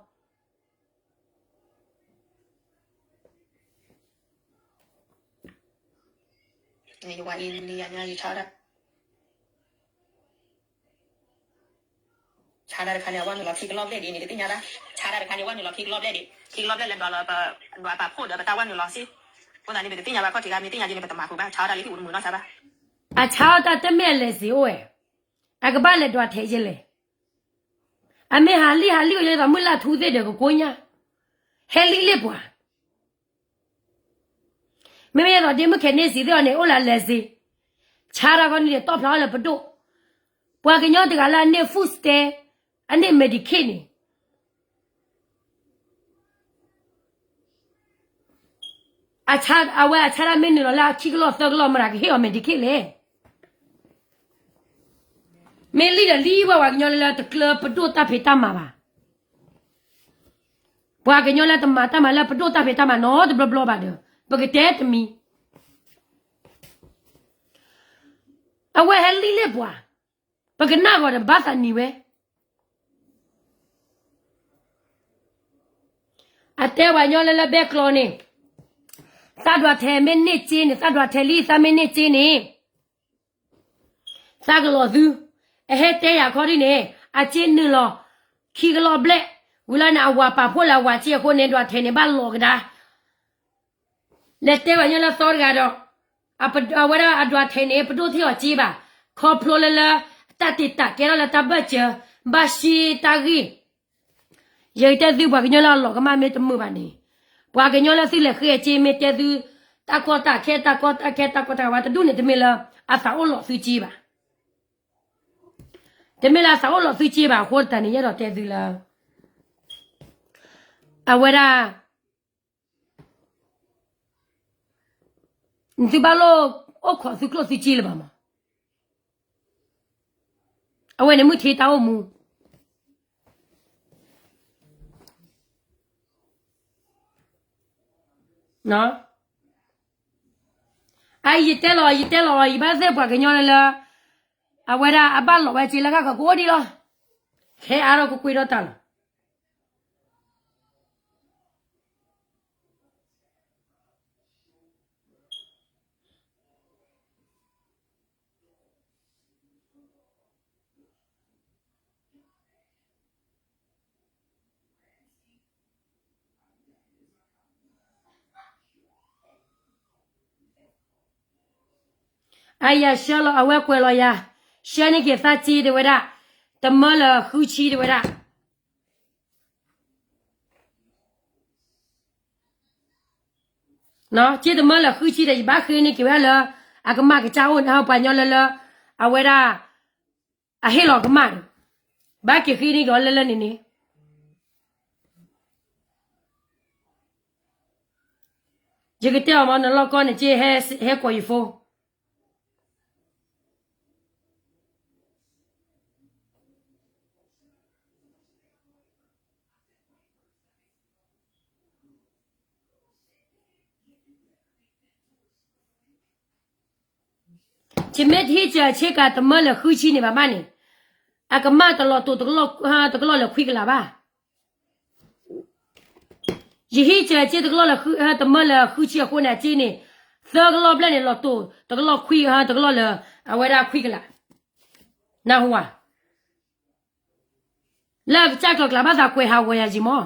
အီၤ ယဝၤအံၤန့ၣ် ယၤညါ ယဆါဝဲဒၣ် ဆါတၢ်တခါန့ၣ် အဝဲနုာ်လီၤခံကလီၢ်ဘျဲၣ်ဒ်န့ၣ် တသ့ၣ်ညါဘၣ်, ဆါတၢ်တခါန့ၣ် အဝဲနုာ်လီၤခံကလီၢ်ဘျဲၣ်ဒ်, ခံကလီၢ်ဘျဲၣ်လဲၤဒွးလီၤ, ဒွးပာ်ဖှိၣ်ဒီးပတၢ်ဝဲနုာ်လီၤစ့, အဃိသတးန့ၣ် ပတသ့ၣ်ညါဘၣ်ခီၣ်ထံးဂၤ မ့ၢ်သ့ၣ်ညါဒ်န့ၣ် ပတမၤဃုာ်ဘၣ်, ဆါဝဲဒၣ်လၢဟံၣ်ပူၤတမုာ်နီၢ်ဆါဘၣ်, အဆါအီၣ်တၢ်တမ့ၢ်အလဲၤစ့အိၣ်ဝဲ, အကဘၣ်လဲၤဒွးထဲးယဲလဲၣ်, အမ့ၢ်ဟးလံၣ်ဟးလံၣ်ဝဲယဲသိးမုၢ်လၢ်ထူသ့ၣ်ဒီးကကိညၢ်, ဟဲလံၣ်လ့ၣ်ပှၤ, မ့မ့ၢ်ယဲသိးဒ့မုၣ်ခဲန့ၣ်စံးသ့ၣ်အီၤန့ၣ် အိၣ်လၢလဲၤစ့, ဆါတၢ်ခီန့ၣ်ဒီးတီၣ်ဖျါအီၤလၢပဒိၣ်, ပှၤကညီတဂၤလၢအန့ၢ် food stamp အန့ၢ် Medicaid န့ၣ် အဝဲအဆါတၢ်မ့ၢ်နုာ်လီၤလၢအခံကလီၢ်သၢကလီၢ် မတၤကဟ့ၣ်အီၤ Medicaid လဲၣ်. မ့ၢ်လံၣ်ဒီးလံၣ်ဝဲပှၤကညီလၢလၢတကျၢၤပဒိၣ်တၢ်ဖံးတၢ်မၤဘၣ်. ပှၤကညီလၢတမၤတၢ်မၤလၢပဒိၣ်တၢ်ဖံးတၢ်မၤနီတဘျီဘျီဘၣ်ဒီး ပကတဲတမံၤ အဝဲဟဲလံၣ်လ့ၣ်ပှၤ, ပကနၣ်ဂီၤဒီးဘၣ်သးနံၤဝဲ. အတဲပှၤကညီလၢလၢဘဲကျီန့ၣ်, သးဒွးထဲးမ့ၢ်န့ၢ်စ့န့ၣ်, သးဒွးထဲးလံၣ်သးမ့ၢ်န့ၢ်စ့န့ၣ်, သးကလီၤသု, အဟဲတဲယၤခီဒ်န့ၣ်, အစ့နုာ်လီၤ, ခံကလီၢ်ဘျဲၣ်, ဝံၤလီၤန့ၣ် အဝၤပာ်ဖှိၣ်လၢအဝၤစ့အဃိန့ၣ် ဒွးထဲးန့ၣ်ဘၣ်လီၤကဒါ လဲၤတဲပှၤကညီလၢသီတဂၤဒီး, အဝဲဒၣ်အဒွးထဲးန့ၣ် ပဒိၣ်ထံၣ်အီၤစ့ဘၣ်, ခီဖျိလၢလၢ, တၢ်တ့ၢ်တၢ်ကဲထီၣ်လၢတၢ်ဘၢၣ်စၢၤ, ဘၣ်ရှ့တၢ်ဂ့ၢ်, ယကတဲသုပှၤကညီလၢအလီၤကမၣ်မ့ၢ်တမုာ်ဘၣ်န့ၣ်, ပှၤကညီလၢသုလဲၤဃ့အစ့မ့ၢ်တဲသု, တၢ်ကီတၢ်ခဲတၢ်ကီတၢ်ခဲတၢ်ကီတၢ်ခဲဝဲတဒူၣ်န့ၣ် တမ့ၢ်လၢ, အသးအိၣ်လီၤသုစ့ဘၣ် တမ့ၢ်လၢအသးအိၣ်လီၤသုစ့ဘၣ်အဃိတၢ်န့ၣ် ယအဲၣ်ဒိးတဲသုလၢ, အဝဲဒၣ်, သုဘၣ်လိၣ်အိၣ်ခိးသုကျိၣ်သုစ့လၢၤဘၣ်မး, အဝဲန့ၣ်မုၢ်ထံတၢ်အိၣ်မူ အယတဲလီၤ ယတဲလီၤ ယဘၣ်သ့ၣ်ပှၤကညီလၢလၢ, အဝဲဒၣ်အဘၣ်လီၤဝဲစ့လၢကကကိးဒံးလီၤ, ခဲအါထီၣ်ကကွံာ်ထီၣ်တၢ်လီၤ. အယၤဆှၢလီၤ အဝဲကွဲးလီၤယၤ, ဆှၢန့ၢ်က့ၤသးစ့တဲဝဲဒၣ်, တမၢလၢဃုဆံတဲဝဲဒၣ်, စ့တမၢလၢဃုဆံဒီး ယဘၣ်ဃ့န့ၢ်က့ၤဝဲဒၣ်လၢ, အကမၣ်ကစၢ်အိၣ်န့ၣ် ပှၤညီလၢလၢ, အဝဲဒၣ်, အဟ့ၣ်လီၤကမၣ်ဒီး, ဘၣ်က့ၤဃ့န့ၢ်က့ၤအီၤလၢလၢန့ၣ်န့ၣ် ယကတဲအီၤမ့ၢ်နလီၢ်ကီၢ်န့ၣ် က့ဟဲကိးယ phone. ယမ့ၢ်တဟ့ၣ်စၢၤအဆ့ကၤတမၢလၢာ်ဃုဆံန့ၣ်ဘၣ်မးန့ၣ်, အကမၣ်တလီၤတိာ်တကလီၢ်လၢာ်ခွံကလးဘၣ်. ယဟ့ၣ်စၢၤအဆ့တကလီၢ်လၢာ်ဃု, တမၢလၢာ်ဃုဆံအဃိန့ၣ် အဆ့န့ၣ်, သၢကလီၢ်ဘျဲၣ်န့ၣ် လီၤတိာ်တကလီၢ်ခွံ, တကလီၢ်လၢာ်, အဝဲဒၣ်ခွံကလး, နၢ်ဟူဧါ, လၢအကစၢ်ကျီၤကျါဘၣ်သးကွဲးဟးဂီၤယၤယံၤမး.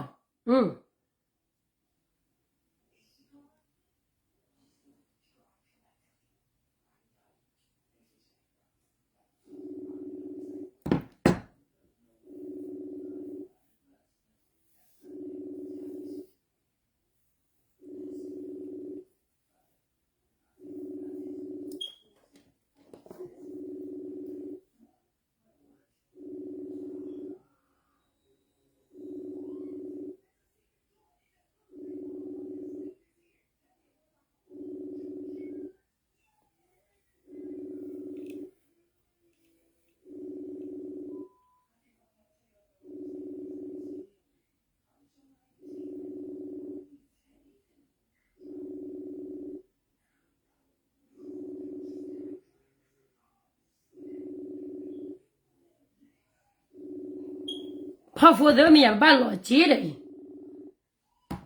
ဖီၣ်ဖိသ့ၣ်မ့ၢ်ယၤဘၣ်လီၤစ့ဒီးအံ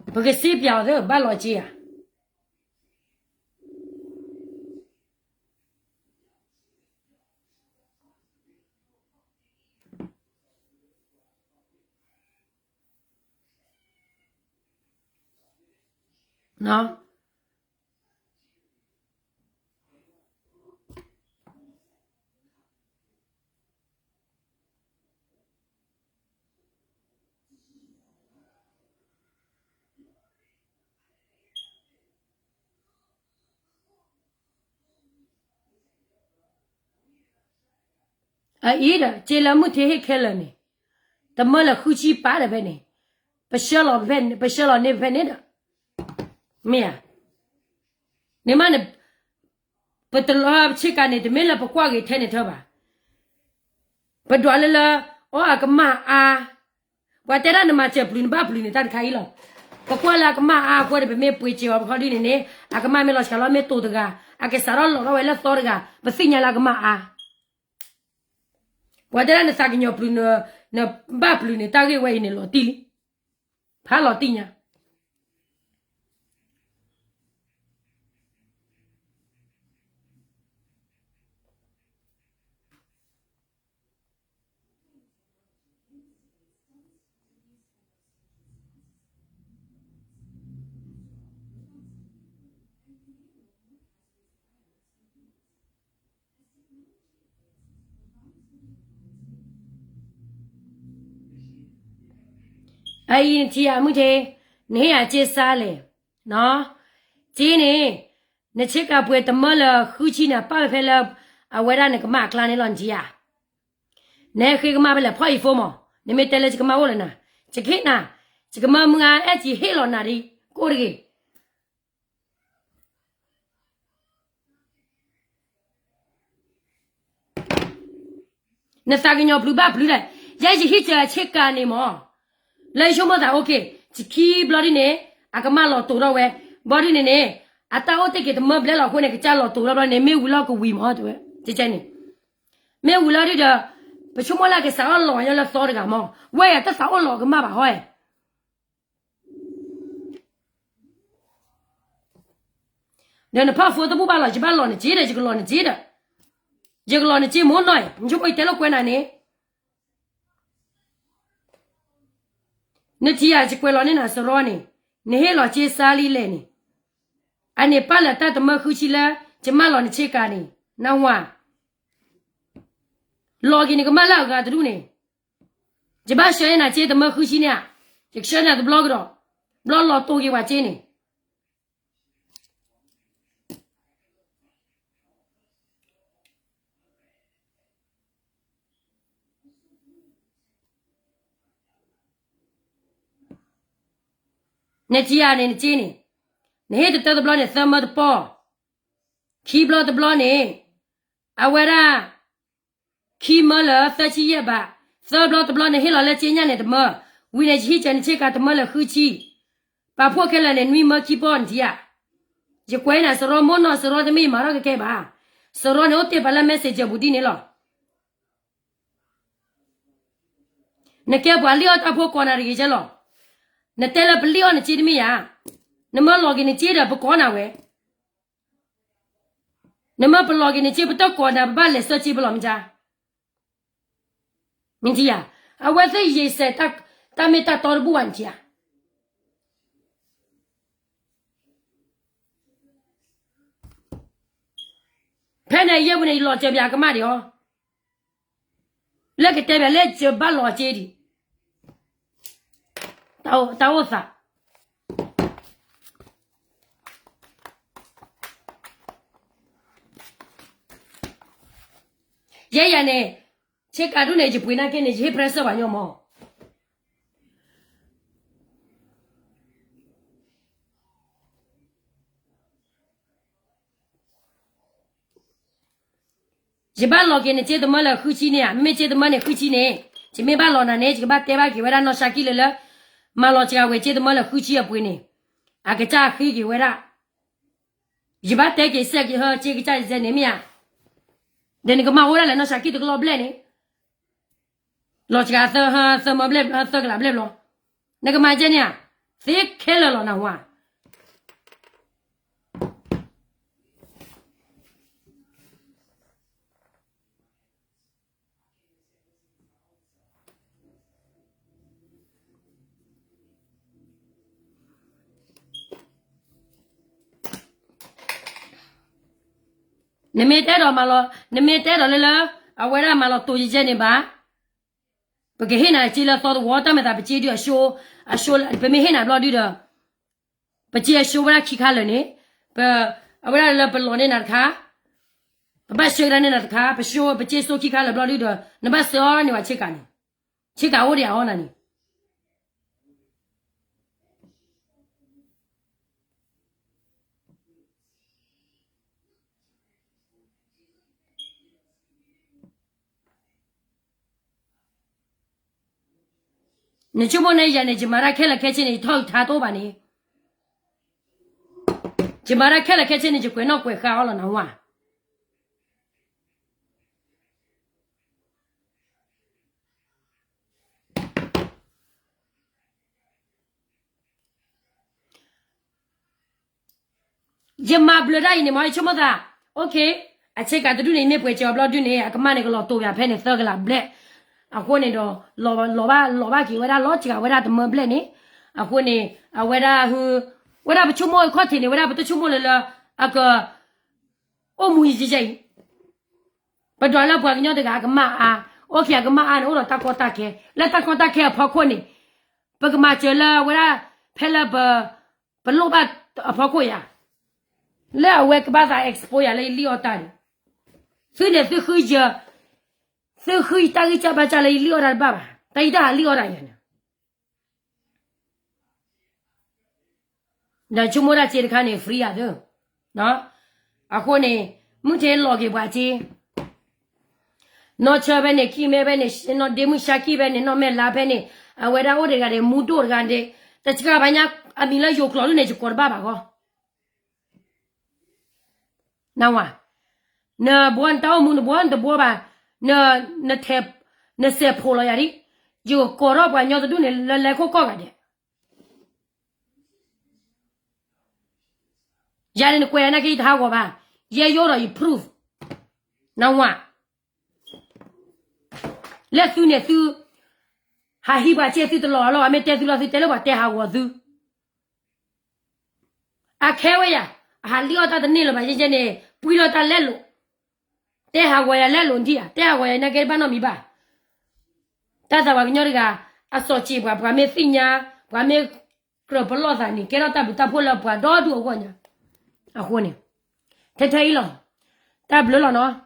ၤ, ပကစ့ပၠးအီၤသ့ၣ်ဘၣ်လီၤစ့ဧါ. နီၢ် အအံၤဒီး စ့လၢမုၢ်ထ့ဟ့ၣ်ခဲလၢာ်န့ၣ် တမၢလၢဃုဆံပာ်ဒီးဖဲန့ၣ်, ပဆှၢလီၤဖဲန့ၣ်, ပဆှၢလီၤန့ၢ်ဖဲန့ၣ်ဒီး, မ့ၢ်ဧါ, န့ၣ်မးန့ၣ်, ပတလီၤဆ့ကၤန့ၣ် တမ့ၢ်လၢပကွၢ်ဂ့ၤထဲန့ၣ်ထၢဘၣ်. ပဒွးလၢလၢ, အီအကမၢ်အါ, ပှၤတဲဒၣ်နမၤစၢၤပျုၤနဘၣ်ပျုၤန့ၣ် တၢ်တခါအံၤလီၤ. ပကွၢ်လၢအကမၢ်အါအဃိန့ၣ် ပမ့ၢ်ပှ့ၤစ့အီၤပခီဒုန့ၣ်န့ၣ် အကမၢ်မ့ၢ်လီၤဆှးလီၤမ့ၢ်တိၤတဂၤ, အကစးထီၣ်လီၤထီၣ်ဝဲလၢသီတဂၤ ပသ့ၣ်ညါလၢအကမၢ်အါ ပှၤတဲဒၣ်နသးကညီၤပျုၤ, နဘၣ်ပျုၤန့ၣ် တၢ်ဂ့ၢ်ဝဲအံၤန့ၣ်လီၤတံၢ်လံ, ဖးလီၤတံၢ်ညါ. အအံၤနထံၣ်ဧါ မုၢ်ထ့, နဟ့ၣ်ယၤစ့စါလဲၣ်, စ့န့ၣ်, နဆ့ကၤပှ့ၤတမၢလၢဃုဆံန့ၣ် ပာ်ဝဲဖဲလၢ အဝဲဒၣ်နကမၢ်အကျါန့ၣ်လီၤ နထံၣ်ဧါ. နဟဲဃ့ကမၢ်ဖဲလဲၣ် ဖီၣ်အံၤဖိမး, နမ့ၢ်တဲလၢယကမၢ်အိၣ်လၢနၤ, ယကဟ့ၣ်နၤ, ယကမၢမုၢ်အါအဲၣ်က့ၤဟ့ၣ်လီၤနၤဒ်ကိၣ်တဂ့ၤ. နသးကညီၤပျုၤဘၣ်ပျုၤလဲၣ်, ယဲယဟ့ၣ်စၢၤဆ့ကၤန့ၣ်မး, လၢယဆိကမိၣ်သး အိၣ်က့ၤ, ယခံဘျီဒ်န့ၣ်, အကမၢ်လီၤတိၤထီၣ်ဝဲ, ဘျီဒ်န့ၣ်န့ၣ်, အတၢ်အိၣ်တ့ၢ်က့ၤတမၢဘျဲလီၤအဃိန့ၣ် ကစၢ်လီၤတိၤထီၣ်ဘျီန့ၣ် မ့ၢ်ဝံၤလီၤကဝံၤမး, တဲဝဲ, ကဲန့ၣ်, မ့ၢ်ဝံၤလီၤဒုဒီး, ပဆိကမိၣ်လၢအကစးထီၣ်လီၤဝဲညီလၢသီတဂၤမး, ဝဲယတသးအိၣ်လီၤကမၢ်ဘၣ်ဟီဧါ ဒီးနဖီၣ်ဖိတဘူၣ်ဘၣ်လီၤ ယဘၣ်လီၤနစ့ဒီး ယကလီၤနစ့ဒီး, ယကလီၤနစ့မိၢ်နီၢ်အံၤ နဆိကမိၣ်ယတဲလိာ်ကွဲနၤန့ၣ်, နထံၣ်ဧါ ယကွဲးလီၤန့ၢ်နၤစရီန့ၣ်, နဟ့ၣ်လီၤစ့စါလံလဲၣ်န့ၣ်, အန့ၣ်ပာ်လၢတၢ်တမၢဃုဆံလၢ ယမၢလီၤနဆ့ကၤန့ၣ်, နၢ်ဟူဧါ, လီၤက့ၤနကမၢ်လၢအဂၤတဒူၣ်န့ၣ် ယဘၣ်ဆှၢန့ၢ်နၤစ့တမၢဃုဆံန့ၣ်ဧါ, ယကဆှၢန့ၢ်နၤတဘျီကဒီး, ဘျီလီၤတိၤက့ၤပှၤစ့န့ၣ်, နထံၣ်ဧါန့ၣ်နစ့န့ၣ်, နဟ့ၣ်တတၢတဘျီန့ၣ် သၢမၢတပီၢ်, ခံဘျီတဘျီန့ၣ်, အဝဲဒၣ် ခံမၢလၢသၢဆံယဲၢ်ဘး, သၢဘျီတဘျီန့ၣ်ဟ့ၣ်လီၤလၢစ့ညါန့ၣ်တမၢ, ဝံၤန့ၣ်ယဟ့ၣ်စၢၤနဆ့ကၤတမၢလၢဃုဆံ, ပာ်ဖှိၣ်ခဲလၢာ်န့ၣ် နွံမၢခံပီၢ်နထံၣ်ဧါ, ယကွဲးနၤစရီမိၢ်နီၢ်စရီတမ့ၢ်ယမၤထီၣ်ကဲကဲဘၣ်, စရီန့ၣ်အိၣ်တ့ၢ်ပာ်လၢ messenger ပူၤဒ်န့ၣ်လီၤ. နကဲပှၤလံၣ်အီၣ်တၢ်ဖိကိးနၤတဂ့ၤကဲလီၤ. နတဲလၢပလံၣ်အီၣ်နစ့တမ့ၢ်ဧါ. နမၢလီၤက့ၤနစ့ဒီးပကိးနၤဝဲ. နမၢပလီၤက့ၤနစ့ပတကိးနၤ ပဘၣ်လဲၤဆှၢစ့ပလီၤမ့ၢ်ကါ. မ့ၢ်ဧါ. အဝဲသ့ၣ်ယံာ်စဲး တၢ်မ့ၢ်တၢ်တီတဘူၣ်ဘၣ် နထံၣ်ဧါ. ဖဲန့ၣ်ယဲၢ်ပူၤန့ၣ် ယလီၤစၢၤပၠးကမၣ်ဒံးအီၤ. လၢကတဲပၠးလၢယဘၣ်လီၤစ့ဒံး တၢ်အိၣ်သး ယဲယၤန့ၣ် ဆ့ကၤဒူၣ်န့ၣ် ယပှ့ၤနာ်က့န့ၣ် ယဟ့ၣ် pressure ပှၤညီမး. ယဘၣ်လီၤက့ၤနစ့တမၢလၢဃုဆံန့ၣ်ဧါ, မ့မ့ၢ်စ့တမၢန့ၣ် ဃုဆံန့ၣ်, ယမ့ၢ်ဘၣ်လီၤနၤန့ၣ် ယကဘၣ်တဲဘၣ်က့ၤဝဲဒၣ်နီၢ်ဆါကံၣ်လၢလၢ မၤလီၤစှၤဝဲစ့တမၢလၢဃုဆံအပှ့ၤန့ၣ်, အကစၢ်ဃ့က့ၤဝဲဒၣ်. ယဘၣ်တဲက့ၤစဲက့ၤဟၢစ့ကစၢ်ယဲန့ၣ်မ့ၢ်ဧါ. ဒီးနကမၤအိၣ်ဒၣ်လဲာ်နီၢ်ဆါကံၣ်တကလီၢ်ဘျဲၣ်န့ၣ် လီၤစှၤသၢမၢဘျဲၣ် သၢကလးဘျဲၣ်ဘျီ, နကမၤကဲန့ၣ်ဧါ, သ့ခဲလၢာ်လီၤနဟူဧါ. နမ့ၢ်တဲဒီးမၤလီၤ, နမ့ၢ်တဲဒီးလၢလၢ အဝဲဒၣ်မၤလီၤတိာ်ယဲန့ၣ်ဘၣ်. ပကဟ့ၣ်နၤစ့လၢသီတဝီ တၢ်မဲာ်သးပစ့ဒုးအ, အ, ပမ့ၢ်ဟ့ၣ်နၤဘျီဒုဒီး ပစ့အ show ဝဲဒၣ်ခံခါလၢာ်န့ၣ်, ပ, အဝဲဒၣ်လၢပလီၤန့ၢ်နၤတခါ, ပဘၣ်ဆှၢကဒါန့ၢ်နၤတခါ, ပဆှၢပက့ၢ်စိခံခါလၢာ်ဘျီဒုဒီး နဘၣ်ဆှၢအီၤန့ၢ်ဝဲဆ့ကၤန့ၣ်, ဆ့ကၤအိၣ်ဒံးအီၤနၤန့ၣ် နဆိကမိၣ်န့ၣ်ယၤန့ၣ် ယမၤတၢ်ခဲလၢာ်ခဲဆ့န့ၣ် ယထီၣ်ယထါတအိၣ်ဘၣ်န့ၣ်, ယမၤတၢ်ခဲလၢာ်ခဲဆ့န့ၣ် ယကွဲးနီၣ်ကွဲးဃါအီၤလီၤနဝၤ. ယမၤဘျုးတၢ်အံၤန့ၣ် မ့ၢ်ယဆိကမိၣ်သး, OK, အဆ့ကၤတဒူၣ်န့ၣ် မ့ၢ်ပှဲၤစၢၤအီၤဘျီဒုန့ၣ် အကမၢ်န့ၣ်ကလီၤတိာ်ယၤဖဲန့ၣ်သၢကလးဘျဲၣ်, အဃိန့ၣ်ဒီး လီၤဘၣ်လီၤဘၣ်က့ၤဝဲဒၣ်လီၤစှၤဝဲဒၣ်တမၢဘျဲၣ်န့ၣ်, အဃိန့ၣ် အဝဲဒၣ်ဟု, ဝဲဒၣ်ပဆိကမိၣ်အခီၣ်ထံးန့ၣ် ဝဲဒၣ်ပတဆိကမိၣ်လၢလၢ, အက အိၣ်မူယံၤယံၤ, ပဒွးလၢပှၤကညီတဂၤအကမၢ်အါ, OK အကမၢ်အါန့ၣ် အိၣ်ဒီးတၢ်ကီတၢ်ခဲ, လၢတၢ်ကီတၢ်ခဲအဖီခိၣ်န့ၣ်, ပကမၤစၢၤလၢဝဲဒၣ်, ဖဲလၢပ, ပလိၣ်ဘၣ်အဖီခိၣ်ယၤ, လၢအဝဲကဘၣ်သး expose ယၤလၢယလံၣ်အီၣ်တၢ်န့ၣ်, သုန့ၣ်သုဃုယ, သုဃုတၢ်ဂံၢ်စၢ်ဘါစၢ်လၢယလံၣ်အီၣ်တၢ်တဘၣ်ဘၣ်, တၢ်ယတၢ်ဟးလံၣ်အီၣ်တၢ်ယၤန့ၣ် ဒီးဆိကမိၣ်ဒၣ်စ့တခါန့ၣ် free ယၤသၢ, အဃိန့ၣ်, မုၢ်ထဲလီၤက့ၤပှၤစ့, နီၢ်ဆၢဖဲန့ၣ် ခံမဲဖဲန့ၣ် နီၢ်ဒ့မုၢ်ဆါကံၢ်ဖဲန့ၣ် နီၢ်မဲၢ်လါဖဲန့ၣ်, အဝဲဒၣ်အိၣ်တဂၤဒဲး မူဒိၣ်တဂၤဒဲး, တဆှးဘၣ်ညါ, အမံၤလၢယိၤကျိာ်ဒ်န့ၣ် ယကိးတဘၣ်ဘၣ်ဃီ နဝၤ, နဘှီနတၢ်အိၣ်မူနဘှီနတဘှီဘၣ်, န, နထဲ, နစဲးဖိးလီၤယၤဒ်, ယကကိးထီၣ်ပှၤကညီတဒူၣ်န့ၣ် လၢလဲၤခိၣ်ကိးဂၤဒဲး, ယၤန့ၣ်နကွဲးယၤနာ်က့ယတဟးဂီၤဘၣ်, ယဲယအိၣ်ဒီးယ proof, နဝၤ, လၢသုန့ၣ်သု, ဟးဟံးပှၤစ့သုတလီၤလီၤ အမ့ၢ်တဲသုလီၤသုတဲလၢပှၤတဲဟးဂီၤသု အခဲဝဲယၤ, အဟးလံၣ်အီၣ်တၢ်တန့ၢ်လၢၤဘၣ် ယဲယဲန့ၣ် ပှံလီၤတၢ်လဲလိာ်, တဲဟးဂီၤယၤလဲလိာ်ဒံးဧါ, တဲဟးဂီၤယၤနာ်က့တဘၣ်နီတမံၤဘၣ်, တၢ်သးပှၤကညီတဂၤ, အစီၤစ့ၣ်ပှၤ ပှၤမ့ၢ်သ့ၣ်ညါ, ပှၤမ့ၢ်ကြၢးပလီၢ်သးန့ၣ် ကဲထီၣ်တၢ်ဘျုးတၢ်ဖှိၣ်လၢပှၤဒီဒူၣ်အဂီၢ်ညါ, အဃိန့ၣ်, ထဲထဲအံၤလီၤ, တၢ်ဘျုးလီၤနီၤ,